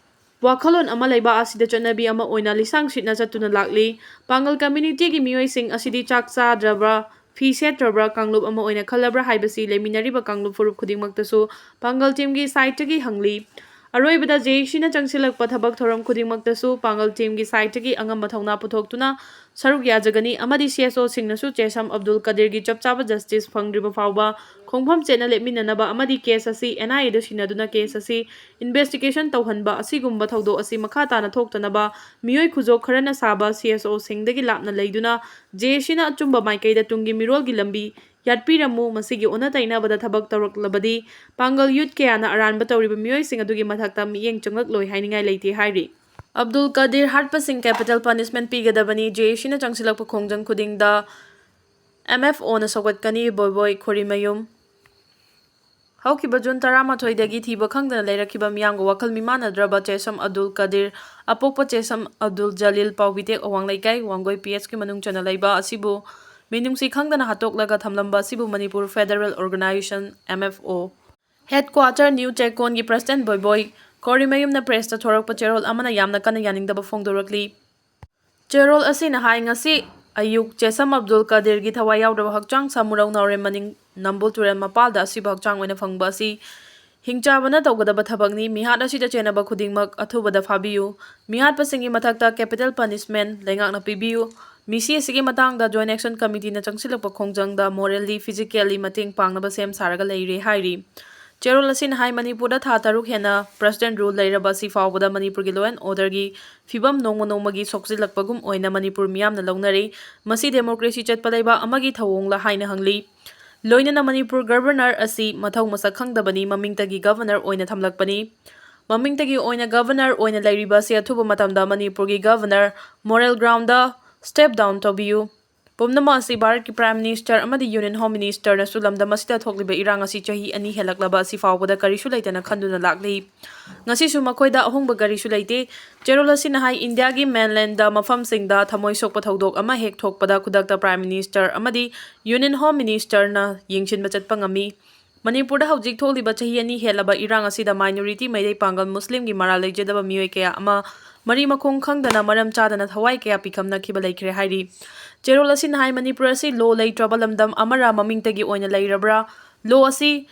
ꯋꯥꯈꯜꯂꯣꯟ ꯑꯃ ꯂꯩꯕꯥꯛ ꯑꯁꯤꯗ ꯆꯠꯅꯕꯤ ꯑꯃ ꯑꯣꯏꯅ ꯂꯤꯁꯥꯡ ꯁꯤꯠꯅ ꯆꯠꯇꯨꯅ ꯂꯥꯛꯂꯤ꯫ ꯄꯥꯡꯒꯜ ꯀꯝꯃ꯭ꯌꯨꯅꯤꯇꯤꯒꯤ ꯃꯤꯑꯣꯏꯁꯤꯡ ꯑꯁꯤꯗꯤ ꯆꯥꯛ ꯆꯥꯗ꯭ꯔꯕ꯭ꯔꯥ, ꯐꯤ ꯁꯦꯠꯇ꯭ꯔꯕ꯭ꯔꯥ, ꯀꯥꯡꯂꯨꯞ ꯑꯃ ꯑꯣꯏꯅ ꯈꯜꯂꯕ꯭ꯔꯥ ꯍꯥꯏꯕꯁꯤ ꯂꯩꯃꯤꯟꯅꯔꯤꯕ ꯀꯥꯡꯂꯨꯞ ꯐꯨꯔꯨꯞ ꯈꯨꯗꯤꯡꯃꯛꯇꯁꯨ ꯄꯥꯡꯒꯜ ꯇꯤꯝꯒꯤ ꯁꯥꯏꯠꯇꯒꯤ ꯍꯪꯂꯤ꯫ ꯑꯔꯣꯏꯕꯗ, ꯖꯦ ꯑꯦ ꯁꯤꯅ ꯆꯪꯁꯤꯜꯂꯛꯄ ꯊꯕꯛ ꯊꯧꯔꯝ ꯈꯨꯗꯤꯡꯃꯛꯇꯁꯨ ꯄꯥꯡꯒꯜ ꯇꯤꯝꯒꯤ ꯁꯥꯏꯠꯇꯒꯤ ꯑꯉꯝꯕ ꯊꯧꯅꯥ ꯄꯨꯊꯣꯛꯇꯨꯅ ꯁꯔꯨꯛ ꯌꯥꯖꯒꯅꯤ ꯑꯃꯗꯤ ꯁꯤ ꯑꯦꯁ ꯑꯣꯁꯤꯡꯅꯁꯨ ꯆꯦꯁꯝ ꯑꯕꯗꯨꯜ ꯀꯗꯤꯔꯒꯤ ꯆꯞ ꯆꯥꯕ ꯖꯁꯇꯤꯁ ꯐꯪꯗ꯭ꯔꯤꯕ ꯐꯥꯎꯕ ꯈꯣꯡꯐꯝ ꯆꯦꯠꯅ ꯂꯦꯞꯃꯤꯟꯅꯅꯕ ꯑꯃꯗꯤ ꯀꯦꯁ ꯑꯁꯤ ꯑꯦꯟ ꯑꯥꯏ ꯑꯦꯗ ꯁꯤꯟꯅꯗꯨꯅ ꯀꯦꯁ ꯑꯁꯤ ꯏꯟꯚꯦꯁꯇꯤꯒꯦꯁꯟ ꯇꯧꯍꯟꯕ ꯑꯁꯤꯒꯨꯝꯕ ꯊꯧꯗꯣꯛ ꯑꯁꯤ ꯃꯈꯥ ꯇꯥꯅ ꯊꯣꯛꯇꯅꯕ ꯃꯤꯑꯣꯏ ꯈꯨꯖꯣꯛ ꯈꯔꯅ ꯁꯥꯕ ꯁꯤ ꯑꯦꯁ ꯑꯣꯁꯤꯡꯗꯒꯤ ꯂꯥꯞꯅ ꯂꯩꯗꯨꯅ ꯖꯦ ꯑꯦ ꯁꯤꯅ ꯑꯆꯨꯝꯕ ꯃꯥꯏꯀꯩꯗ ꯇꯨꯡꯒꯤ ꯃꯤꯔꯣꯜꯒꯤ ꯂꯝꯕꯤ ꯌꯥꯠꯄꯤꯔꯝꯃꯨ꯫ ꯃꯁꯤꯒꯤ ꯑꯣꯟꯅ ꯇꯩꯅꯕꯗ ꯊꯕꯛ ꯇꯧꯔꯛꯂꯕꯗꯤ ꯄꯥꯡꯒꯜ ꯌꯨꯠ ꯀꯌꯥꯅ ꯑꯔꯥꯟꯕ ꯇꯧꯔꯤꯕ ꯃꯤꯑꯣꯏꯁꯤꯡ ꯑꯗꯨꯒꯤ ꯃꯊꯛꯇ ꯃꯤꯠꯌꯦꯡ ꯆꯪꯂꯛꯂꯣꯏ ꯍꯥꯏꯅꯤꯡꯉꯥꯏ ꯂꯩꯇꯦ ꯍꯥꯏꯔꯤ꯫ ꯑꯕꯗꯨꯜ ꯀꯗꯤꯔ ꯍꯥꯠꯄꯁꯤꯡ ꯀꯦꯄꯤꯇꯦꯜ ꯄꯅꯤꯁꯃꯦꯟ ꯄꯤꯒꯗꯕꯅꯤ꯫ ꯖꯦ ꯑꯦ ꯁꯤꯅ ꯆꯪꯁꯤꯜꯂꯛꯄ ꯈꯣꯡꯖꯪ ꯈꯨꯗꯤꯡꯗ ꯑꯦꯝ ꯑꯦꯐ ꯑꯣꯅ ꯁꯧꯒꯠꯀꯅꯤ, ꯕꯣꯏꯕꯣꯏ ꯈꯣꯔꯤꯃꯌꯨꯝ꯫ ꯍꯧꯈꯤꯕ ꯖꯨꯟ ꯇꯔꯥꯃꯥꯊꯣꯏꯗꯒꯤ ꯊꯤꯕ ꯈꯪꯗꯅ ꯂꯩꯔꯛꯈꯤꯕ ꯃꯤꯌꯥꯝꯒ ꯋꯥꯈꯜ ꯃꯤꯃꯥꯟꯅꯗ꯭ꯔꯕ ꯆꯦꯁꯝ ꯑꯕꯗꯨꯜ ꯀꯗꯤꯔ, ꯑꯄꯣꯛꯄ ꯆꯦꯁꯝ ꯑꯕꯗꯨꯜ ꯖꯂꯤꯜ, ꯄꯥꯎꯕꯤꯇꯦꯛ ꯑꯋꯥꯡ ꯂꯩꯀꯥꯏ, ꯋꯥꯡꯒꯣꯏ ꯄꯤ ꯑꯦꯁꯀꯤ ꯃꯅꯨꯡ ꯆꯟꯅ ꯂꯩꯕ ꯑꯁꯤꯕꯨ ꯃꯤꯅꯨꯡꯁꯤ ꯈꯪꯗꯅ ꯍꯥꯠꯇꯣꯛꯂꯒ ꯊꯝꯂꯝꯕ ꯑꯁꯤꯕꯨ Manipur federal organization, M F O, headquarter new ꯆꯦꯛꯀꯣꯟꯒꯤ ꯄ꯭ꯔꯁꯤꯗꯦꯟ ꯕꯣꯏꯕꯣꯏ ꯀꯣꯔꯤꯃꯌꯨꯝꯅ ꯄ꯭ꯔꯦꯁꯇ ꯊꯣꯔꯛꯄ ꯆꯦꯔꯣꯜ ꯑꯃꯅ ꯌꯥꯝꯅ ꯀꯟꯅ ꯌꯥꯅꯤꯡꯗꯕ ꯐꯣꯡꯗꯣꯔꯛꯂꯤ꯫ ꯆꯦꯔꯣꯜ ꯑꯁꯤꯅ ꯍꯥꯏ, ꯉꯁꯤ ꯑꯌꯨꯛ ꯆꯦꯁꯝ ꯑꯕꯗꯨꯜ ꯀꯗꯤꯔꯒꯤ ꯊꯋꯥꯏ ꯌꯥꯎꯗ꯭ꯔꯕ ꯍꯛꯆꯥꯡ ꯁꯥꯃꯨꯔꯧ ꯅꯥꯎꯔꯦꯝ ꯃꯅꯤꯡ ꯅꯝꯕꯨꯜ ꯇꯨꯔꯦꯜ ꯃꯄꯥꯜꯗ ꯑꯁꯤꯕ ꯍꯛꯆꯥꯡ ꯑꯣꯏꯅ ꯐꯪꯕ ꯑꯁꯤ ꯍꯤꯡꯆꯥꯕꯅ ꯇꯧꯒꯗꯕ ꯊꯕꯛꯅꯤ꯫ ꯃꯤꯍꯥꯠ ꯑꯁꯤꯗ ꯆꯦꯟꯅꯕ ꯈꯨꯗꯤꯡꯃꯛ ꯑꯊꯨꯕꯗ ꯐꯥꯕꯤꯌꯨ꯫ ꯃꯤꯍꯥꯠꯄꯁꯤꯡꯒꯤ ꯃꯊꯛꯇ ꯀꯦꯄꯤꯇꯦꯜ ꯄꯅꯤꯁꯃꯦꯟ ꯂꯩꯉꯥꯛꯅ ꯄꯤꯕꯤꯌꯨ꯫ ꯃꯤꯁꯤ ꯑꯁꯤꯒꯤ ꯃꯇꯥꯡꯗ ꯖꯣꯏꯟ ꯑꯦꯛꯁꯟ ꯀꯃꯤꯇꯤꯅ ꯆꯪꯁꯤꯜꯂꯛꯄ ꯈꯣꯡꯖꯪꯗ ꯃꯣꯔꯦꯜꯂꯤ, ꯐꯤꯖꯤꯀꯦꯜꯂꯤ ꯃꯇꯦꯡ ꯄꯥꯡꯅꯕ ꯁꯦꯝ ꯁꯥꯔꯒ ꯂꯩꯔꯦ ꯍꯥꯏꯔꯤ꯫ ꯆꯦꯔꯣꯜ ꯑꯁꯤꯅ ꯍꯥꯏ, ꯃꯅꯤꯄꯨꯔꯗ ꯊꯥ ꯇꯔꯨꯛ ꯍꯦꯟꯅ ꯄ꯭ꯔꯁꯤꯗꯦꯟ ꯔꯨꯜ ꯂꯩꯔꯕ ꯑꯁꯤ ꯐꯥꯎꯕꯗ ꯃꯅꯤꯄꯨꯔꯒꯤ ꯂꯣ ꯑꯦꯟ ꯑꯣꯔꯗꯔꯒꯤ ꯐꯤꯕꯝ ꯅꯣꯡꯃ ꯅꯣꯡꯃꯒꯤ ꯁꯣꯛꯆꯤꯜꯂꯛꯄꯒꯨꯝ ꯑꯣꯏꯅ ꯃꯅꯤꯄꯨꯔ ꯃꯤꯌꯥꯝꯅ ꯂꯧꯅꯔꯤ꯫ ꯃꯁꯤ ꯗꯦꯃꯣꯀ꯭ꯔꯦꯁꯤ ꯆꯠꯄ ꯂꯩꯕꯥꯛ ꯑꯃꯒꯤ ꯊꯧꯑꯣꯡꯂ ꯍꯥꯏꯅ ꯍꯪꯂꯤ꯫ ꯂꯣꯏꯅꯅ ꯃꯅꯤꯄꯨꯔ ꯒꯕꯔꯅꯔ ꯑꯁꯤ ꯃꯊꯧ ꯃꯁꯛ ꯈꯪꯗꯕꯅꯤ, ꯃꯃꯤꯡꯇꯒꯤ ꯒꯕꯔꯅꯔ ꯑꯣꯏꯅ ꯊꯝꯂꯛꯄꯅꯤ꯫ ꯃꯃꯤꯡꯇꯒꯤ ꯑꯣꯏꯅ ꯒꯕꯔꯅꯔ ꯑꯣꯏꯅ ꯂꯩꯔꯤꯕ ꯑꯁꯤ ꯑꯊꯨꯕ ꯃꯇꯝꯗ ꯃꯅꯤꯄꯨꯔꯒꯤ governor moral ground step down ꯇꯧꯕꯤꯌꯨ꯫ ꯄꯨꯝꯅꯃꯛ ꯑꯁꯤ ꯚꯥꯔꯠꯀꯤ ꯄ꯭ꯔꯥꯏꯝ ꯃꯤꯅꯤꯁꯇꯔ ꯑꯃꯗꯤ ꯌꯨꯅꯤꯌꯟ ꯍꯣꯝ ꯃꯤꯅꯤꯁꯇꯔꯅꯁꯨ ꯂꯝꯗꯝ ꯑꯁꯤꯗ ꯊꯣꯛꯂꯤꯕ ꯏꯔꯥꯡ ꯑꯁꯤ ꯆꯍꯤ ꯑꯅꯤ ꯍꯦꯜꯂꯛꯂꯕ ꯑꯁꯤ ꯐꯥꯎꯕꯗ ꯀꯔꯤꯁꯨ ꯂꯩꯇꯅ ꯈꯟꯗꯨꯅ ꯂꯥꯛꯂꯤ꯫ ꯉꯁꯤꯁꯨ ꯃꯈꯣꯏꯗ ꯑꯍꯣꯡꯕ ꯀꯔꯤꯁꯨ ꯂꯩꯇꯦ꯫ ꯆꯦꯔꯣꯜ ꯑꯁꯤꯅ ꯍꯥꯏ, ꯏꯟꯗꯤꯌꯥꯒꯤ ꯃꯦꯟꯂꯦꯟꯗ ꯃꯐꯝꯁꯤꯡꯗ ꯊꯃꯣꯏ ꯁꯣꯛꯄ ꯊꯧꯗꯣꯛ ꯑꯃ ꯍꯦꯛ ꯊꯣꯛꯄꯗ ꯈꯨꯗꯛꯇ ꯄ꯭ꯔꯥꯏꯝ ꯃꯤꯅꯤꯁꯇꯔ ꯑꯃꯗꯤ ꯌꯨꯅꯤꯌꯟ ꯍꯣꯝ ꯃꯤꯅꯤꯁꯇꯔꯅ ꯌꯦꯡꯁꯤꯟꯕ ꯆꯠꯄ ꯉꯝꯃꯤ꯫ ꯃꯅꯤꯄꯨꯔꯗ ꯍꯧꯖꯤꯛ ꯊꯣꯛꯂꯤꯕ ꯆꯍꯤ ꯑꯅꯤ ꯍꯦꯜꯂꯕ ꯏꯔꯥꯡ ꯑꯁꯤꯗ ꯃꯥꯏꯅꯣꯔꯤꯇꯤ ꯃꯩꯇꯩ ꯄꯥꯡꯒꯜ ꯃꯨꯁꯂꯤꯝꯒꯤ ꯃꯔꯥꯜ ꯂꯩꯖꯗꯕ ꯃꯤꯑꯣꯏ ꯀꯌꯥ ꯑꯃ ꯃꯔꯤ ꯃꯈꯣꯡ ꯈꯪꯗꯅ ꯃꯔꯝ ꯆꯥꯗꯅ ꯊꯋꯥꯏ ꯀꯌꯥ ꯄꯤꯈꯝꯅꯈꯤꯕ ꯂꯩꯈ꯭ꯔꯦ ꯍꯥꯏꯔꯤ꯫ ꯆꯦꯔꯣꯜ ꯑꯁꯤꯅ ꯍꯥꯏ, ꯃꯅꯤꯄꯨꯔ ꯑꯁꯤ ꯂꯣ ꯂꯩꯇ꯭ꯔꯕ ꯂꯝꯗꯝ ꯑꯃꯔ ꯃꯃꯤꯡꯇꯒꯤ ꯑꯣꯏꯅ ꯂꯩꯔꯕ꯭ꯔꯥ? ꯂꯣ ꯑꯁꯤ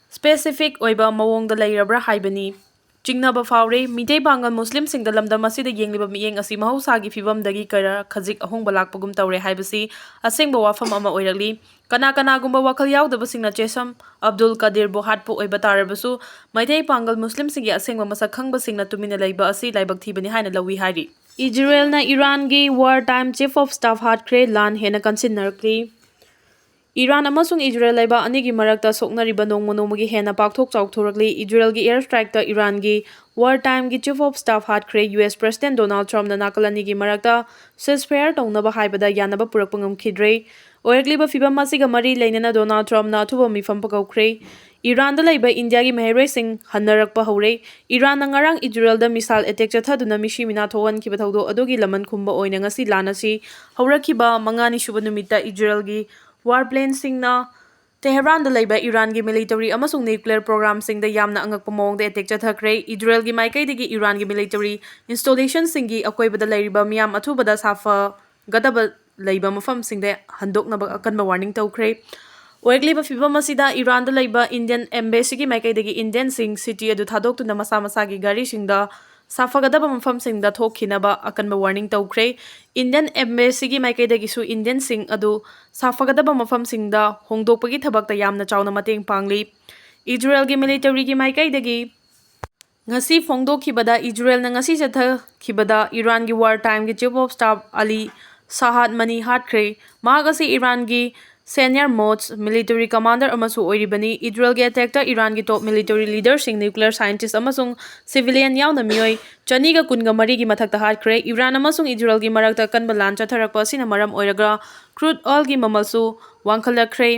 ꯁ꯭ꯄꯦꯁꯤꯐꯤꯛ ꯑꯣꯏꯕ ꯃꯑꯣꯡꯗ ꯂꯩꯔꯕ꯭ꯔꯥ ꯍꯥꯏꯕꯅꯤ꯫ ꯆꯤꯡꯅꯕ ꯐꯥꯎꯔꯤ꯫ ꯃꯤꯇꯩ ꯄꯥꯡꯒꯜ ꯃꯨꯁꯂꯤꯝꯁꯤꯡꯗ ꯂꯝꯗꯝ ꯑꯁꯤꯗ ꯌꯦꯡꯂꯤꯕ ꯃꯤꯠꯌꯦꯡ ꯑꯁꯤ ꯃꯍꯧꯁꯥꯒꯤ ꯐꯤꯕꯝꯗꯒꯤ ꯈꯔ ꯈꯖꯤꯛ ꯑꯍꯣꯡꯕ ꯂꯥꯛꯄꯒꯨꯝ ꯇꯧꯔꯦ ꯍꯥꯏꯕꯁꯤ ꯑꯁꯦꯡꯕ ꯋꯥꯐꯝ ꯑꯃ ꯑꯣꯏꯔꯛꯂꯤ꯫ ꯀꯅꯥ ꯀꯅꯥꯒꯨꯝꯕ ꯋꯥꯈꯜ ꯌꯥꯎꯗꯕꯁꯤꯡꯅ ꯆꯦꯁꯝ ꯑꯕꯗꯨꯜ ꯀꯗꯤꯔꯕꯨ ꯍꯥꯠꯄ ꯑꯣꯏꯕ ꯇꯥꯔꯕꯁꯨ, ꯃꯩꯇꯩ ꯄꯥꯡꯒꯜ ꯃꯨꯁꯂꯤꯝꯁꯤꯡꯒꯤ ꯑꯁꯦꯡꯕ ꯃꯁꯛ ꯈꯪꯕꯁꯤꯡꯅ ꯇꯨꯃꯤꯟꯅ ꯂꯩꯕ ꯑꯁꯤ ꯂꯥꯏꯕꯛ ꯊꯤꯕꯅꯤ ꯍꯥꯏꯅ ꯂꯧꯏ ꯍꯥꯏꯔꯤ꯫ ꯏꯖꯔꯦꯜꯅ ꯏꯔꯥꯟꯒꯤ war time chief of staff ꯍꯥꯠꯈ꯭ꯔꯦ, ꯂꯥꯟ ꯍꯦꯟꯅ ꯀꯟꯁꯤꯟꯅꯔꯛꯂꯤ꯫ ꯏꯔꯥꯟ ꯑꯃꯁꯨꯡ ꯏꯖꯔꯦꯜ ꯂꯩꯕꯥꯛ ꯑꯅꯤꯒꯤ ꯃꯔꯛꯇ ꯁꯣꯛꯅꯔꯤꯕ ꯅꯣꯡꯃ ꯅꯣꯡꯃꯒꯤ ꯍꯦꯟꯅ ꯄꯥꯛꯊꯣꯛ ꯆꯥꯎꯊꯣꯔꯛꯂꯤ꯫ ꯏꯖꯔꯦꯜꯒꯤ air strikeꯇ ꯏꯔꯥꯟꯒꯤ war timeꯒꯤ chief of staff ꯍꯥꯠꯈ꯭ꯔꯦ꯫ ꯌꯨ ꯑꯦꯁ President Donald Trumpꯅ ꯅꯥꯀꯜ ꯑꯅꯤꯒꯤ ꯃꯔꯛꯇ ceasefire ꯇꯧꯅꯕ ꯍꯥꯏꯕꯗ ꯌꯥꯅꯕ ꯄꯨꯔꯛꯄ ꯉꯝꯈꯤꯗ꯭ꯔꯦ꯫ ꯑꯣꯏꯔꯛꯂꯤꯕ ꯐꯤꯕꯝ ꯑꯁꯤꯒ ꯃꯔꯤ ꯂꯩꯅꯅ Donald Trumpꯅ ꯑꯊꯨꯕ ꯃꯤꯐꯝ ꯄꯨꯀꯧꯈ꯭ꯔꯦ꯫ ꯏꯔꯥꯟꯗ ꯂꯩꯕ ꯏꯟꯗꯤꯌꯥꯒꯤ ꯃꯍꯩꯔꯣꯏꯁꯤꯡ ꯍꯟꯅꯔꯛꯄ ꯍꯧꯔꯦ꯫ ꯏꯔꯥꯟꯅ ꯉꯔꯥꯡ ꯏꯖꯔꯦꯜꯗ missile attack ꯆꯠꯊꯗꯨꯅ ꯃꯤꯁꯤ ꯃꯤꯅꯥ ꯊꯣꯛꯍꯟꯈꯤꯕ ꯊꯧꯗꯣꯛ ꯑꯗꯨꯒꯤ ꯂꯃꯟ ꯈꯨꯝꯕ ꯑꯣꯏꯅ ꯉꯁꯤ ꯂꯥꯟ ꯑꯁꯤ ꯍꯧꯔꯛꯈꯤꯕ ꯃꯉꯥꯅꯤ ꯁꯨꯕ ꯅꯨꯃꯤꯠꯇ ꯏꯖꯔꯦꯜꯒꯤ warplaneꯁꯤꯡꯅ ꯇꯦꯍꯔꯥꯟꯗ ꯂꯩꯕ ꯏꯔꯥꯟꯒꯤ military ꯑꯃꯁꯨꯡ nuclear programꯁꯤꯡꯗ ꯌꯥꯝꯅ ꯑꯉꯛꯄ ꯃꯑꯣꯡꯗ attack ꯆꯠꯊꯈ꯭ꯔꯦ꯫ ꯏꯖꯔꯦꯜꯒꯤ ꯃꯥꯏꯀꯩꯗꯒꯤ ꯏꯔꯥꯟꯒꯤ military installationꯁꯤꯡꯒꯤ ꯑꯀꯣꯏꯕꯗ ꯂꯩꯔꯤꯕ ꯃꯤꯌꯥꯝ ꯑꯊꯨꯕꯗ ꯁꯥꯐꯒꯗꯕ ꯂꯩꯕ ꯃꯐꯝꯁꯤꯡꯗ ꯍꯟꯗꯣꯛꯅꯕ ꯑꯀꯟꯕ warning ꯇꯧꯈ꯭ꯔꯦ꯫ ꯑꯣꯏꯔꯛꯂꯤꯕ ꯐꯤꯕꯝ ꯑꯁꯤꯗ ꯏꯔꯥꯟꯗ ꯂꯩꯕ Indian embassyꯒꯤ ꯃꯥꯏꯀꯩꯗꯒꯤ Indianꯁꯤꯡ city ꯑꯗꯨ ꯊꯥꯗꯣꯛꯇꯨꯅ ꯃꯁꯥ ꯃꯁꯥꯒꯤ ꯒꯥꯔꯤꯁꯤꯡꯗ ꯁꯥꯐꯒꯗꯕ ꯃꯐꯝꯁꯤꯡꯗ ꯊꯣꯛꯈꯤꯅꯕ ꯑꯀꯟꯕ warning ꯇꯧꯈ꯭ꯔꯦ꯫ Indian embassyꯒꯤ ꯃꯥꯏꯀꯩꯗꯒꯤꯁꯨ Indianꯁꯤꯡ ꯑꯗꯨ ꯁꯥꯐꯒꯗꯕ ꯃꯐꯝꯁꯤꯡꯗ ꯍꯣꯡꯗꯣꯛꯄꯒꯤ ꯊꯕꯛꯇ ꯌꯥꯝꯅ ꯆꯥꯎꯅ ꯃꯇꯦꯡ ꯄꯥꯡꯂꯤ꯫ ꯏꯖꯔꯦꯜꯒꯤ militaryꯒꯤ ꯃꯥꯏꯀꯩꯗꯒꯤ ꯉꯁꯤ ꯐꯣꯡꯗꯣꯛꯈꯤꯕꯗ, ꯏꯖꯔꯦꯜꯅ ꯉꯁꯤ ꯆꯠꯊꯈꯤꯕꯗ ꯏꯔꯥꯟꯒꯤ war timeꯒꯤ chief of staff Ali Shadmani ꯍꯥꯠꯈ꯭ꯔꯦ꯫ ꯃꯍꯥꯛ ꯑꯁꯤ ꯏꯔꯥꯟꯒꯤ senior most military commander ꯑꯃꯁꯨ ꯑꯣꯏꯔꯤꯕꯅꯤ꯫ ꯏꯖꯔꯦꯜꯒꯤ attackꯇ ꯏꯔꯥꯟꯒꯤ top military leaderꯁꯤꯡ, nuclear scientist ꯑꯃꯁꯨꯡ civilian ꯌꯥꯎꯅ ꯃꯤꯑꯣꯏ ꯆꯅꯤꯒ ꯀꯨꯟꯒ ꯃꯔꯤꯒꯤ ꯃꯊꯛꯇ ꯍꯥꯠꯈ꯭ꯔꯦ꯫ ꯏꯔꯥꯟ ꯑꯃꯁꯨꯡ ꯏꯖꯔꯦꯜꯒꯤ ꯃꯔꯛꯇ ꯀꯟꯕ ꯂꯥꯟ ꯆꯠꯊꯔꯛꯄ ꯑꯁꯤꯅ ꯃꯔꯝ ꯑꯣꯏꯔꯒ crude oilꯒꯤ ꯃꯃꯜꯁꯨ ꯋꯥꯡꯈꯠꯂꯛꯈ꯭ꯔꯦ꯫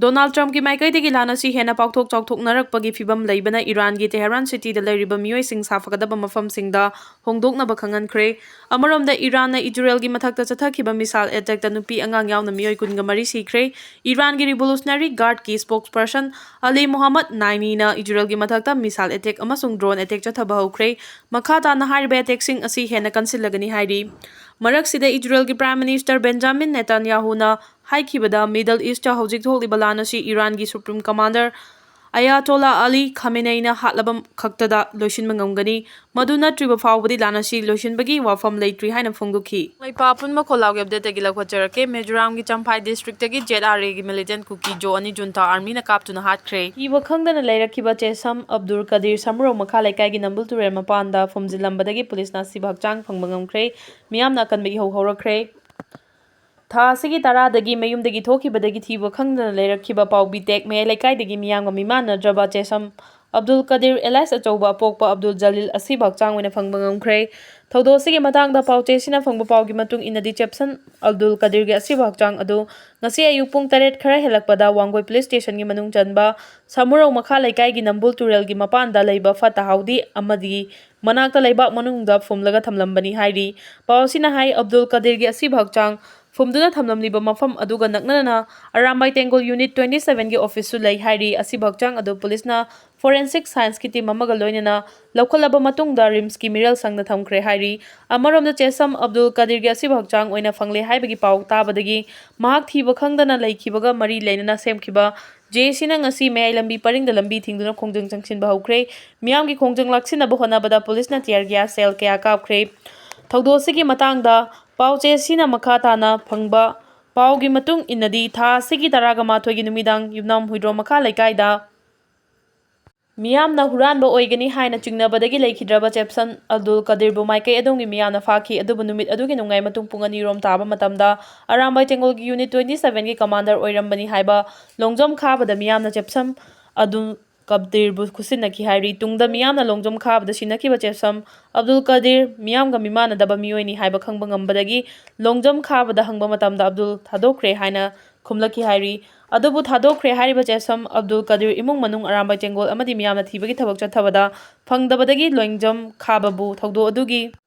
Donald Trumpꯀꯤ ꯃꯥꯏꯀꯩꯗꯒꯤ ꯂꯥꯟ ꯑꯁꯤ ꯍꯦꯟꯅ ꯄꯥꯛꯊꯣꯛ ꯆꯥꯎꯊꯣꯛꯅꯔꯛꯄꯒꯤ ꯐꯤꯕꯝ ꯂꯩꯕꯅ ꯏꯔꯥꯟꯒꯤ ꯇꯦꯍꯔꯥꯟ cityꯗ ꯂꯩꯔꯤꯕ ꯃꯤꯑꯣꯏꯁꯤꯡ ꯁꯥꯐꯒꯗꯕ ꯃꯐꯝꯁꯤꯡꯗ ꯍꯣꯡꯗꯣꯛꯅꯕ ꯈꯪꯍꯟꯈ꯭ꯔꯦ꯫ ꯑꯃꯔꯣꯝꯗ, ꯏꯔꯥꯟꯅ ꯏꯖꯔꯦꯜꯒꯤ ꯃꯊꯛꯇ ꯆꯠꯊꯈꯤꯕ missile attackꯇ ꯅꯨꯄꯤ ꯑꯉꯥꯡ ꯌꯥꯎꯅ ꯃꯤꯑꯣꯏ ꯀꯨꯟꯒ ꯃꯔꯤ ꯁꯤꯈ꯭ꯔꯦ꯫ ꯏꯔꯥꯟꯒꯤ Revolutionary Guardꯀꯤ spokesperson ꯑꯂꯤ ꯃꯣꯍꯝꯃꯗ ꯅꯥꯏꯅꯤꯅ ꯏꯖꯔꯦꯜꯒꯤ ꯃꯊꯛꯇ missile attack ꯑꯃꯁꯨꯡ drone attack ꯆꯠꯊꯕ ꯍꯧꯈ꯭ꯔꯦ꯫ ꯃꯈꯥ ꯇꯥꯅ ꯍꯥꯏꯔꯤꯕ attackꯁꯤꯡ ꯑꯁꯤ ꯍꯦꯟꯅ ꯀꯟꯁꯤꯜꯂꯒꯅꯤ ꯍꯥꯏꯔꯤ꯫ ꯃꯔꯛꯁꯤꯗ, ꯏꯖꯔꯦꯜꯒꯤ Prime Minister Benjamin Netanyahuꯅ ꯍꯥꯏꯈꯤꯕꯗ, Middle Eastꯇ ꯍꯧꯖꯤꯛ ꯊꯣꯛꯂꯤꯕ ꯂꯥꯟ ꯑꯁꯤ ꯏꯔꯥꯟꯒꯤ supreme commander ꯑꯌꯥꯇꯣꯂꯥ ꯑꯂꯤ ꯈꯥꯃꯦꯅꯩꯅ ꯍꯥꯠꯂꯕ ꯈꯛꯇꯗ ꯂꯣꯏꯁꯤꯟꯕ ꯉꯝꯒꯅꯤ, ꯃꯗꯨ ꯅꯠꯇ꯭ꯔꯤꯕ ꯐꯥꯎꯕꯗꯤ ꯂꯥꯟ ꯑꯁꯤ ꯂꯣꯏꯁꯤꯟꯕꯒꯤ ꯋꯥꯐꯝ ꯂꯩꯇ꯭ꯔꯤ ꯍꯥꯏꯅ ꯐꯣꯡꯗꯣꯛꯈꯤ꯫ ꯂꯩꯄꯥꯛ ꯑꯄꯨꯟꯕ ꯈꯣꯜꯂꯥꯎꯒꯤ ꯑꯞꯗꯦꯠꯇꯒꯤ ꯂꯧꯈꯠꯆꯔꯛꯀꯦ꯫ ꯃꯤꯖꯣꯔꯥꯝꯒꯤ ꯆꯝꯐꯥꯏ ꯗꯤꯁꯇ꯭ꯔꯤꯛꯇꯒꯤ ꯖꯦꯠ ꯑꯥꯔ ꯑꯦꯒꯤ ꯃꯤꯂꯤꯇꯦꯟ ꯀꯨꯀꯤ ꯖꯣ ꯑꯅꯤ ꯖꯨꯟꯇꯥ ꯑꯥꯔꯃꯤꯅ ꯀꯥꯞꯇꯨꯅ ꯍꯥꯠꯈ꯭ꯔꯦ꯫ ꯊꯤꯕ ꯈꯪꯗꯅ ꯂꯩꯔꯛꯈꯤꯕ ꯆꯦꯁꯝ ꯑꯕꯗꯨꯜ ꯀꯗꯤꯔ ꯁꯃꯨꯔꯧ ꯃꯈꯥ ꯂꯩꯀꯥꯏꯒꯤ ꯅꯝꯕꯨꯜ ꯇꯨꯔꯦꯜ ꯃꯄꯥꯟꯗ ꯐꯨꯝꯖꯤꯜꯂꯝꯕꯗꯒꯤ ꯄꯨꯂꯤꯁꯅ ꯑꯁꯤꯕ ꯍꯛꯆꯥꯡ ꯐꯪꯕ ꯉꯝꯈ꯭ꯔꯦ꯫ ꯃꯤꯌꯥꯝꯅ ꯑꯀꯟꯕ ꯏꯍꯧ ꯍꯧꯔꯛꯈ꯭ꯔꯦ꯫ ꯊꯥ ꯑꯁꯤꯒꯤ ꯇꯔꯥꯗꯒꯤ ꯃꯌꯨꯝꯗꯒꯤ ꯊꯣꯛꯈꯤꯕꯗꯒꯤ ꯊꯤꯕ ꯈꯪꯗꯅ ꯂꯩꯔꯛꯈꯤꯕ ꯄꯥꯎꯕꯤ ꯇꯦꯛ ꯃꯌꯥꯏ ꯂꯩꯀꯥꯏꯗꯒꯤ ꯃꯤꯌꯥꯝꯒ ꯃꯤꯃꯥꯟꯅꯗ꯭ꯔꯕ ꯆꯦꯁꯝ ꯑꯕꯗꯨꯜ ꯀꯗꯤꯔ ꯑꯦꯂꯥꯏꯁ ꯑꯆꯧꯕ ꯑꯄꯣꯛꯄ ꯑꯕꯗꯨꯜ ꯖꯂꯤꯜ ꯑꯁꯤꯕ ꯍꯛꯆꯥꯡ ꯑꯣꯏꯅ ꯐꯪꯕ ꯉꯝꯈ꯭ꯔꯦ꯫ ꯊꯧꯗꯣꯛ ꯑꯁꯤꯒꯤ ꯃꯇꯥꯡꯗ ꯄꯥꯎꯆꯦꯁꯤꯅ ꯐꯪꯕ ꯄꯥꯎꯒꯤ ꯃꯇꯨꯡ ꯏꯟꯅꯗꯤ, ꯆꯦꯞꯁꯟ ꯑꯕꯗꯨꯜ ꯀꯗꯤꯔꯒꯤ ꯑꯁꯤꯕ ꯍꯛꯆꯥꯡ ꯑꯗꯨ ꯉꯁꯤ ꯑꯌꯨꯛ ꯄꯨꯡ ꯇꯔꯦꯠ ꯈꯔ ꯍꯦꯜꯂꯛꯄꯗ ꯋꯥꯡꯒꯣꯏ ꯄꯨꯂꯤꯁ ꯁ꯭ꯇꯦꯁꯟꯒꯤ ꯃꯅꯨꯡ ꯆꯟꯕ ꯁꯃꯨꯔꯧ ꯃꯈꯥ ꯂꯩꯀꯥꯏꯒꯤ ꯅꯝꯕꯨꯜ ꯇꯨꯔꯦꯜꯒꯤ ꯃꯄꯥꯟꯗ ꯂꯩꯕ ꯐꯠꯇ ꯍꯥꯎꯗꯤ ꯑꯃꯗꯤ ꯃꯅꯥꯛꯇ ꯂꯩꯕꯥꯛ ꯃꯅꯨꯡꯗ ꯐꯨꯝꯂꯒ ꯊꯝꯂꯝꯕꯅꯤ ꯍꯥꯏꯔꯤ꯫ ꯄꯥꯎ ꯑꯁꯤꯅ ꯍꯥꯏ, ꯑꯕꯗꯨꯜ ꯀꯗꯤꯔꯒꯤ ꯑꯁꯤꯕ ꯍꯛꯆꯥꯡ ꯐꯨꯝꯗꯨꯅ ꯊꯝꯂꯝꯂꯤꯕ ꯃꯐꯝ ꯑꯗꯨꯒ ꯅꯛꯅꯅ ꯑꯔꯥꯝꯕꯥꯏ ꯇꯦꯡꯒꯣꯜ ꯌꯨꯅꯤꯠ ꯇ꯭ꯋꯦꯟꯇꯤ ꯁꯚꯦꯟꯒꯤ ꯑꯣꯐꯤꯁꯁꯨ ꯂꯩ ꯍꯥꯏꯔꯤ꯫ ꯑꯁꯤꯕ ꯍꯛꯆꯥꯡ ꯑꯗꯨ ꯄꯨꯂꯤꯁꯅ ꯐꯣꯔꯦꯟꯁꯤꯛ ꯁꯥꯏꯟꯁꯀꯤ ꯇꯤꯝ ꯑꯃꯒ ꯂꯣꯏꯅꯅ ꯂꯧꯈꯠꯂꯕ ꯃꯇꯨꯡꯗ ꯔꯤꯝꯁꯀꯤ ꯃꯤꯔꯦꯜ ꯁꯪꯗ ꯊꯝꯈ꯭ꯔꯦ ꯍꯥꯏꯔꯤ꯫ ꯑꯃꯔꯣꯝꯗ, ꯆꯦꯁꯝ ꯑꯕꯗꯨꯜ ꯀꯗꯤꯔꯒꯤ ꯑꯁꯤꯕ ꯍꯛꯆꯥꯡ ꯑꯣꯏꯅ ꯐꯪꯂꯦ ꯍꯥꯏꯕꯒꯤ ꯄꯥꯎ ꯇꯥꯕꯗꯒꯤ ꯃꯍꯥꯛ ꯊꯤꯕ ꯈꯪꯗꯅ ꯂꯩꯈꯤꯕꯒ ꯃꯔꯤ ꯂꯩꯅꯅ ꯁꯦꯝꯈꯤꯕ ꯖꯦ ꯑꯦ ꯁꯤꯅ ꯉꯁꯤ ꯃꯌꯥꯏ ꯂꯝꯕꯤ ꯄꯔꯤꯡꯗ ꯂꯝꯕꯤ ꯊꯤꯡꯗꯨꯅ ꯈꯣꯡꯖꯪ ꯆꯪꯁꯤꯟꯕ ꯍꯧꯈ꯭ꯔꯦ꯫ ꯃꯤꯌꯥꯝꯒꯤ ꯈꯣꯡꯖꯪ ꯂꯥꯛꯁꯤꯟꯅꯕ ꯍꯣꯠꯅꯕꯗ ꯄꯨꯂꯤꯁꯅ tear gas shell ꯀꯌꯥ ꯀꯥꯞꯈ꯭ꯔꯦ꯫ ꯊꯧꯗꯣꯛ ꯑꯁꯤꯒꯤ ꯃꯇꯥꯡꯗ ꯄꯥꯎ ꯆꯦ ꯑꯁꯤꯅ ꯃꯈꯥ ꯇꯥꯅ ꯐꯪꯕ ꯄꯥꯎꯒꯤ ꯃꯇꯨꯡ ꯏꯟꯅꯗꯤ, ꯊꯥ ꯑꯁꯤꯒꯤ ꯇꯔꯥꯒ ꯃꯥꯊꯣꯏꯒꯤ ꯅꯨꯃꯤꯗꯥꯡ ꯌꯨꯝꯅꯥꯝ ꯍꯨꯏꯗ꯭ꯔꯣꯝ ꯃꯈꯥ ꯂꯩꯀꯥꯏꯗ ꯃꯤꯌꯥꯝꯅ ꯍꯨꯔꯥꯟꯕ ꯑꯣꯏꯒꯅꯤ ꯍꯥꯏꯅ ꯆꯤꯡꯅꯕꯗꯒꯤ ꯂꯩꯈꯤꯗ꯭ꯔꯕ ꯆꯦꯞꯁꯟ ꯑꯕꯗꯨꯜ ꯀꯗꯤꯔꯕꯨ ꯃꯥꯏꯀꯩ ꯑꯗꯣꯝꯒꯤ ꯃꯤꯌꯥꯝꯅ ꯐꯥꯈꯤ꯫ ꯑꯗꯨꯕꯨ ꯅꯨꯃꯤꯠ ꯑꯗꯨꯒꯤ ꯅꯣꯡꯌꯥꯏ ꯃꯇꯨꯡ ꯄꯨꯡ ꯑꯅꯤ ꯔꯣꯝ ꯇꯥꯕ ꯃꯇꯝꯗ ꯑꯔꯥꯝꯕꯥꯏ ꯇꯦꯡꯒꯣꯜꯒꯤ ꯌꯨꯅꯤꯠ ꯇ꯭ꯋꯦꯟꯇꯤ ꯁꯚꯦꯟꯒꯤ ꯀꯃꯥꯟꯗꯔ ꯑꯣꯏꯔꯝꯕꯅꯤ ꯍꯥꯏꯕ ꯂꯣꯡꯖꯝ ꯈꯥꯕꯗ ꯃꯤꯌꯥꯝꯅ ꯆꯦꯞꯁꯟ ꯑꯗꯨ ꯀꯗꯤꯔꯕꯨ ꯈꯨꯠꯁꯤꯟꯅꯈꯤ ꯍꯥꯏꯔꯤ꯫ ꯇꯨꯡꯗ ꯃꯤꯌꯥꯝꯅ ꯂꯣꯡꯖꯝ ꯈꯥꯕꯗ ꯁꯤꯟꯅꯈꯤꯕ ꯆꯦꯞꯁꯝ ꯑꯕꯗꯨꯜ ꯀꯗꯤꯔ ꯃꯤꯌꯥꯝꯒ ꯃꯤꯃꯥꯟꯅꯗꯕ ꯃꯤꯑꯣꯏꯅꯤ ꯍꯥꯏꯕ ꯈꯪꯕ ꯉꯝꯕꯗꯒꯤ ꯂꯣꯡꯖꯝ ꯈꯥꯕꯗ ꯍꯪꯕ ꯃꯇꯝꯗ ꯑꯕꯗꯨꯜ ꯊꯥꯗꯣꯛꯈ꯭ꯔꯦ ꯍꯥꯏꯅ ꯈꯨꯝꯂꯛꯈꯤ ꯍꯥꯏꯔꯤ꯫ ꯑꯗꯨꯕꯨ ꯊꯥꯗꯣꯛꯈ꯭ꯔꯦ ꯍꯥꯏꯔꯤꯕ ꯆꯦꯞꯁꯝ ꯑꯕꯗꯨꯜ ꯀꯗꯤꯔ ꯏꯃꯨꯡ ꯃꯅꯨꯡ, ꯑꯔꯥꯝꯕꯥꯏ ꯇꯦꯡꯒꯣꯜ ꯑꯃꯗꯤ ꯃꯤꯌꯥꯝꯅ ꯊꯤꯕꯒꯤ ꯊꯕꯛ ꯆꯠꯊꯕꯗ ꯐꯪꯗꯕꯗꯒꯤ ꯂꯣꯡꯖꯝ ꯈꯥꯕꯕꯨ ꯊꯧꯗꯣꯛ ꯑꯗꯨꯒꯤ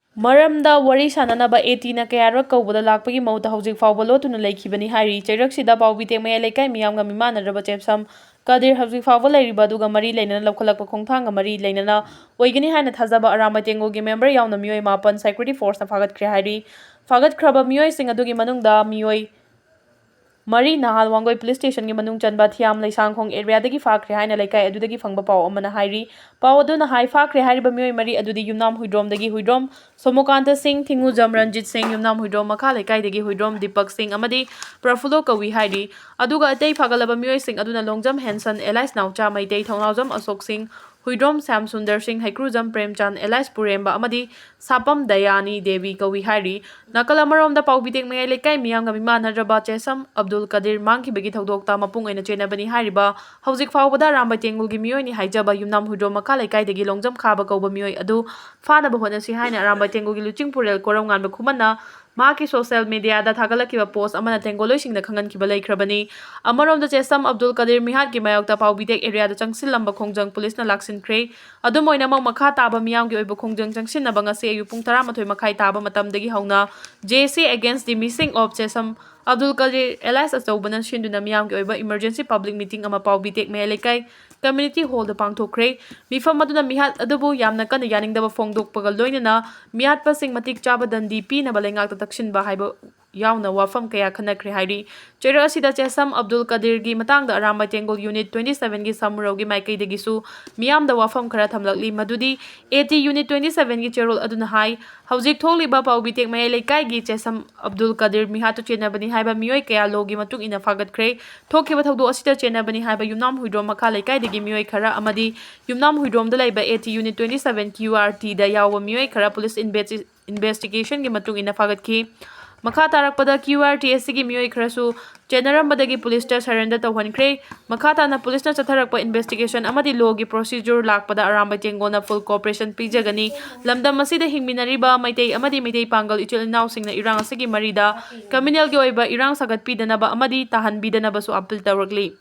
ꯃꯔꯝꯗ ꯋꯥꯔꯤ ꯁꯥꯅꯅꯕ ꯑꯦ ꯇꯤꯅ ꯀꯌꯥꯔꯛ ꯀꯧꯕꯗ ꯂꯥꯛꯄꯒꯤ ꯃꯍꯨꯠꯇ ꯍꯧꯖꯤꯛ ꯐꯥꯎꯕ ꯂꯣꯠꯇꯨꯅ ꯂꯩꯈꯤꯕꯅꯤ ꯍꯥꯏꯔꯤ꯫ ꯆꯩꯔꯛꯁꯤꯗ ꯄꯥꯎꯕꯤ ꯇꯦꯛ ꯃꯌꯥꯏ ꯂꯩꯀꯥꯏ ꯃꯤꯌꯥꯝꯒ ꯃꯤꯃꯥꯟꯅꯗ꯭ꯔꯕ ꯆꯦꯞꯁꯝ ꯀꯗꯤꯔ ꯍꯧꯖꯤꯛ ꯐꯥꯎꯕ ꯂꯩꯔꯤꯕ ꯑꯗꯨꯒ ꯃꯔꯤ ꯂꯩꯅꯅ ꯂꯧꯈꯠꯂꯛꯄ ꯈꯣꯡꯊꯥꯡꯒ ꯃꯔꯤ ꯂꯩꯅꯅ ꯑꯣꯏꯒꯅꯤ ꯍꯥꯏꯅ ꯊꯥꯖꯕ ꯑꯔꯥꯝꯕꯥꯏ ꯇꯦꯡꯒꯣꯜꯒꯤ ꯃꯦꯝꯕꯔ ꯌꯥꯎꯅ ꯃꯤꯑꯣꯏ ꯃꯥꯄꯟ security forceꯅ ꯐꯥꯒꯠꯈ꯭ꯔꯦ ꯍꯥꯏꯔꯤ꯫ ꯐꯥꯒꯠꯈ꯭ꯔꯕ ꯃꯤꯑꯣꯏꯁꯤꯡ ꯑꯗꯨꯒꯤ ꯃꯅꯨꯡꯗ ꯃꯤꯑꯣꯏ ꯃꯔꯤ ꯅꯍꯥꯜ ꯋꯥꯡꯒꯣꯏ ꯄꯨꯂꯤꯁ ꯁ꯭ꯇꯦꯁꯟꯒꯤ ꯃꯅꯨꯡ ꯆꯟꯕ ꯊꯤꯌꯥꯝ ꯂꯩꯁꯥꯡꯈꯣꯡ ꯑꯦꯔꯤꯌꯥꯗꯒꯤ ꯐꯥꯈ꯭ꯔꯦ ꯍꯥꯏꯅ ꯂꯩꯀꯥꯏ ꯑꯗꯨꯗꯒꯤ ꯐꯪꯕ ꯄꯥꯎ ꯑꯃꯅ ꯍꯥꯏꯔꯤ꯫ ꯄꯥꯎ ꯑꯗꯨꯅ ꯍꯥꯏ, ꯐꯥꯈ꯭ꯔꯦ ꯍꯥꯏꯔꯤꯕ ꯃꯤꯑꯣꯏ ꯃꯔꯤ ꯑꯗꯨꯗꯤ ꯌꯨꯝꯅꯥꯝ ꯍꯨꯏꯗ꯭ꯔꯣꯝꯗꯒꯤ ꯍꯨꯏꯗ꯭ꯔꯣꯝ ꯁꯣꯃꯣꯀꯥꯟꯇ ꯁꯤꯡ, ꯊꯤꯡꯉꯨꯖꯝ ꯔꯟꯖꯤꯠ ꯁꯤꯡ, ꯌꯨꯝꯅꯥꯝ ꯍꯨꯏꯗ꯭ꯔꯣꯝ ꯃꯈꯥ ꯂꯩꯀꯥꯏꯗꯒꯤ ꯍꯨꯏꯗ꯭ꯔꯣꯝ ꯗꯤꯄꯛ ꯁꯤꯡ ꯑꯃꯗꯤ ꯄ꯭ꯔꯐꯨꯜꯂꯣ ꯀꯧꯏ ꯍꯥꯏꯔꯤ꯫ ꯑꯗꯨꯒ ꯑꯇꯩ ꯐꯥꯒꯠꯂꯕ ꯃꯤꯑꯣꯏꯁꯤꯡ ꯑꯗꯨꯅ ꯂꯣꯡꯖꯝ ꯍꯦꯟꯁꯟ, ꯑꯦꯂꯥꯏꯁ ꯅꯥꯎꯆꯥ ꯃꯩꯇꯩ, ꯊꯧꯅꯥꯎꯖꯝ ꯑꯁꯣꯛ ꯁꯤꯡ, ꯍꯨꯏꯗ꯭ꯔꯣꯝ ꯁ꯭ꯌꯥꯝ ꯁꯨꯟꯗꯔ ꯁꯤꯡ, ꯍꯩꯀ꯭ꯔꯨꯖꯝ ꯄ꯭ꯔꯦꯝꯆꯥꯟ, ꯑꯦꯂꯥꯏꯁ ꯄꯨꯔꯦꯝꯕ ꯑꯃꯗꯤ ꯁꯥꯄꯝ ꯗꯌꯥꯅꯤ ꯗꯦꯕꯤ ꯀꯧꯏ ꯍꯥꯏꯔꯤ꯫ ꯅꯥꯀꯜ ꯑꯃꯔꯣꯝꯗ ꯄꯥꯎꯕꯤꯇꯦꯛ ꯃꯌꯥꯏ ꯂꯩꯀꯥꯏ ꯃꯤꯌꯥꯝꯒ ꯃꯤꯃꯥꯟꯅꯗ꯭ꯔꯕ ꯆꯦꯁꯝ ꯑꯕꯗꯨꯜ ꯀꯗꯤꯔ ꯃꯥꯡꯈꯤꯕꯒꯤ ꯊꯧꯗꯣꯛꯇ ꯃꯄꯨꯡ ꯑꯣꯏꯅ ꯆꯦꯟꯅꯕꯅꯤ ꯍꯥꯏꯔꯤꯕ ꯍꯧꯖꯤꯛ ꯐꯥꯎꯕꯗ ꯑꯔꯥꯝꯕꯥꯏ ꯇꯦꯡꯒꯨꯜꯒꯤ ꯃꯤꯑꯣꯏꯅꯤ ꯍꯥꯏꯖꯕ ꯌꯨꯝꯅꯥꯝ ꯍꯨꯏꯗ꯭ꯔꯣꯝ ꯃꯈꯥ ꯂꯩꯀꯥꯏꯗꯒꯤ ꯂꯣꯡꯖꯝ ꯈꯥꯕ ꯀꯧꯕ ꯃꯤꯑꯣꯏ ꯑꯗꯨ ꯐꯥꯅꯕ ꯍꯣꯠꯅꯁꯤ ꯍꯥꯏꯅ ꯑꯔꯥꯝꯕꯥꯏ ꯇꯦꯡꯒꯨꯜꯒꯤ ꯂꯨꯆꯤꯡ ꯄꯨꯔꯦꯜ ꯀꯣꯔꯝꯉꯥꯟꯕ ꯈꯨꯃꯟꯅ ꯃꯍꯥꯛꯀꯤ ꯁꯣꯁꯤꯌꯦꯜ ꯃꯤꯗꯤꯌꯥꯗ ꯊꯥꯒꯠꯂꯛꯈꯤꯕ ꯄꯣꯁ ꯑꯃꯅ ꯇꯦꯡꯒꯣꯜꯂꯣꯏꯁꯤꯡꯗ ꯈꯪꯍꯟꯈꯤꯕ ꯂꯩꯈ꯭ꯔꯕꯅꯤ꯫ ꯑꯃꯔꯣꯝꯗ ꯆꯦꯁꯝ ꯑꯕꯗꯨꯜ ꯀꯗꯤꯔ ꯃꯤꯍꯥꯠꯀꯤ ꯃꯥꯌꯣꯛꯇ ꯄꯥꯎꯕꯤꯇꯦꯛ ꯑꯦꯔꯤꯌꯥꯗ ꯆꯪꯁꯤꯜꯂꯝꯕ ꯈꯣꯡꯖꯪ ꯄꯨꯂꯤꯁꯅ ꯂꯥꯛꯁꯤꯟꯈ꯭ꯔꯦ꯫ ꯑꯗꯨꯝ ꯑꯣꯏꯅꯃꯛ, ꯃꯈꯥ ꯇꯥꯕ ꯃꯤꯌꯥꯝꯒꯤ ꯑꯣꯏꯕ ꯈꯣꯡꯖꯪ ꯆꯪꯁꯤꯟꯅꯕ ꯉꯁꯤ ꯑꯌꯨꯛ ꯄꯨꯡ ꯇꯔꯥꯃꯥꯊꯣꯏ ꯃꯈꯥꯏ ꯇꯥꯕ ꯃꯇꯝꯗꯒꯤ ꯍꯧꯅ J C against the missing of Chesam Abdul Kadir alias ꯑꯆꯧꯕꯅ ꯁꯤꯟꯗꯨꯅ ꯃꯤꯌꯥꯝꯒꯤ ꯑꯣꯏꯕ emergency public meeting ꯑꯃ ꯄꯥꯎꯕꯤꯇꯦꯛ ꯃꯌꯥꯏ ꯂꯩꯀꯥꯏ community hall ꯗ ꯄꯥꯡꯊꯣꯛꯈ꯭ꯔꯦ꯫ ꯃꯤꯐꯝ ꯑꯗꯨꯅ ꯃꯤꯍꯥꯠ ꯑꯗꯨꯕꯨ ꯌꯥꯝꯅ ꯀꯟꯅ ꯌꯥꯅꯤꯡꯗꯕ ꯐꯣꯡꯗꯣꯛꯄꯒ ꯂꯣꯏꯅꯅ ꯃꯤꯍꯥꯠꯄꯁꯤꯡ ꯃꯇꯤꯛ ꯆꯥꯕ ꯗꯟꯗꯤ ꯄꯤꯅꯕ ꯂꯩꯉꯥꯛꯇ ꯇꯛꯁꯤꯟꯕ ꯍꯥꯏꯕ ꯌꯥꯎꯅ ꯋꯥꯐꯝ ꯀꯌꯥ ꯈꯟꯅꯈ꯭ꯔꯦ ꯍꯥꯏꯔꯤ꯫ ꯆꯩꯔꯛ ꯑꯁꯤꯗ ꯆꯦꯁꯝ ꯑꯕꯗꯨꯜ ꯀꯗꯤꯔꯒꯤ ꯃꯇꯥꯡꯗ ꯑꯔꯥꯝꯕꯥꯏ ꯇꯦꯡꯒꯣꯜ Unit twenty seven ꯒꯤ ꯁꯃꯨꯔꯧꯒꯤ ꯃꯥꯏꯀꯩꯗꯒꯤꯁꯨ ꯃꯤꯌꯥꯝꯗ ꯋꯥꯐꯝ ꯈꯔ ꯊꯝꯂꯛꯂꯤ, ꯃꯗꯨꯗꯤ A T Unit twenty seven ꯒꯤ ꯆꯦꯔꯣꯜ ꯑꯗꯨꯅ ꯍꯥꯏ, ꯍꯧꯖꯤꯛ ꯊꯣꯛꯂꯤꯕ ꯄꯥꯎꯕꯤꯇꯦꯛ ꯃꯌꯥꯏ ꯂꯩꯀꯥꯏꯒꯤ ꯆꯦꯁꯝ ꯑꯕꯗꯨꯜ ꯀꯗꯤꯔ ꯃꯤꯍꯥꯠꯇꯨ ꯆꯦꯟꯅꯕꯅꯤ ꯍꯥꯏꯕ ꯃꯤꯑꯣꯏ ꯀꯌꯥ ꯂꯣꯒꯤ ꯃꯇꯨꯡ ꯏꯟꯅ ꯐꯥꯒꯠꯈ꯭ꯔꯦ꯫ ꯊꯣꯛꯈꯤꯕ ꯊꯧꯗꯣꯛ ꯑꯁꯤꯗ ꯆꯦꯟꯅꯕꯅꯤ ꯍꯥꯏꯕ ꯌꯨꯝꯅꯥꯝ ꯍꯨꯏꯗ꯭ꯔꯣꯝ ꯃꯈꯥ ꯂꯩꯀꯥꯏꯗꯒꯤ ꯃꯤꯑꯣꯏ ꯈꯔ ꯑꯃꯗꯤ ꯌꯨꯝꯅꯥꯝ ꯍꯨꯏꯗ꯭ꯔꯣꯝꯗ ꯂꯩꯕ A T Unit twenty seven Q R T ꯗ ꯌꯥꯎꯕ ꯃꯤꯑꯣꯏ ꯈꯔ ꯄꯨꯂꯤꯁ ꯏꯟꯚꯦꯁꯇꯤ-, ꯏꯟꯚꯦꯁꯇꯤꯒꯦꯁꯟꯒꯤ ꯃꯇꯨꯡ ꯏꯟꯅ ꯐꯥꯒꯠꯈꯤ꯫ ꯃꯈꯥ ꯇꯥꯔꯛꯄꯗ Q R T ꯑꯁꯤꯒꯤ ꯃꯤꯑꯣꯏ ꯈꯔꯁꯨ ꯆꯦꯟꯅꯔꯝꯕꯗꯒꯤ ꯄꯨꯂꯤꯁꯇ surrender ꯇꯧꯍꯟꯈ꯭ꯔꯦ꯫ ꯃꯈꯥ ꯇꯥꯅ ꯄꯨꯂꯤꯁꯅ ꯆꯠꯊꯔꯛꯄ investigation ꯑꯃꯗꯤ ꯂꯣꯒꯤ procedure ꯂꯥꯛꯄꯗ ꯑꯔꯥꯝꯕꯥꯏ ꯇꯦꯡꯒꯣꯜꯅ full cooperation ꯄꯤꯖꯒꯅꯤ꯫ ꯂꯝꯗꯝ ꯑꯁꯤꯗ ꯍꯤꯡꯃꯤꯟꯅꯔꯤꯕ ꯃꯩꯇꯩ ꯑꯃꯗꯤ ꯃꯩꯇꯩ ꯄꯥꯡꯒꯜ ꯏꯆꯤꯜ ꯏꯅꯥꯎꯁꯤꯡꯅ ꯏꯔꯥꯡ ꯑꯁꯤꯒꯤ ꯃꯔꯤꯗ criminalꯒꯤ ꯑꯣꯏꯕ ꯏꯔꯥꯡ ꯁꯥꯒꯠꯄꯤꯗꯅꯕ ꯑꯃꯗꯤ ꯇꯥꯍꯟꯕꯤꯗꯅꯕꯁꯨ appeal ꯇꯧꯔꯛꯂꯤ꯫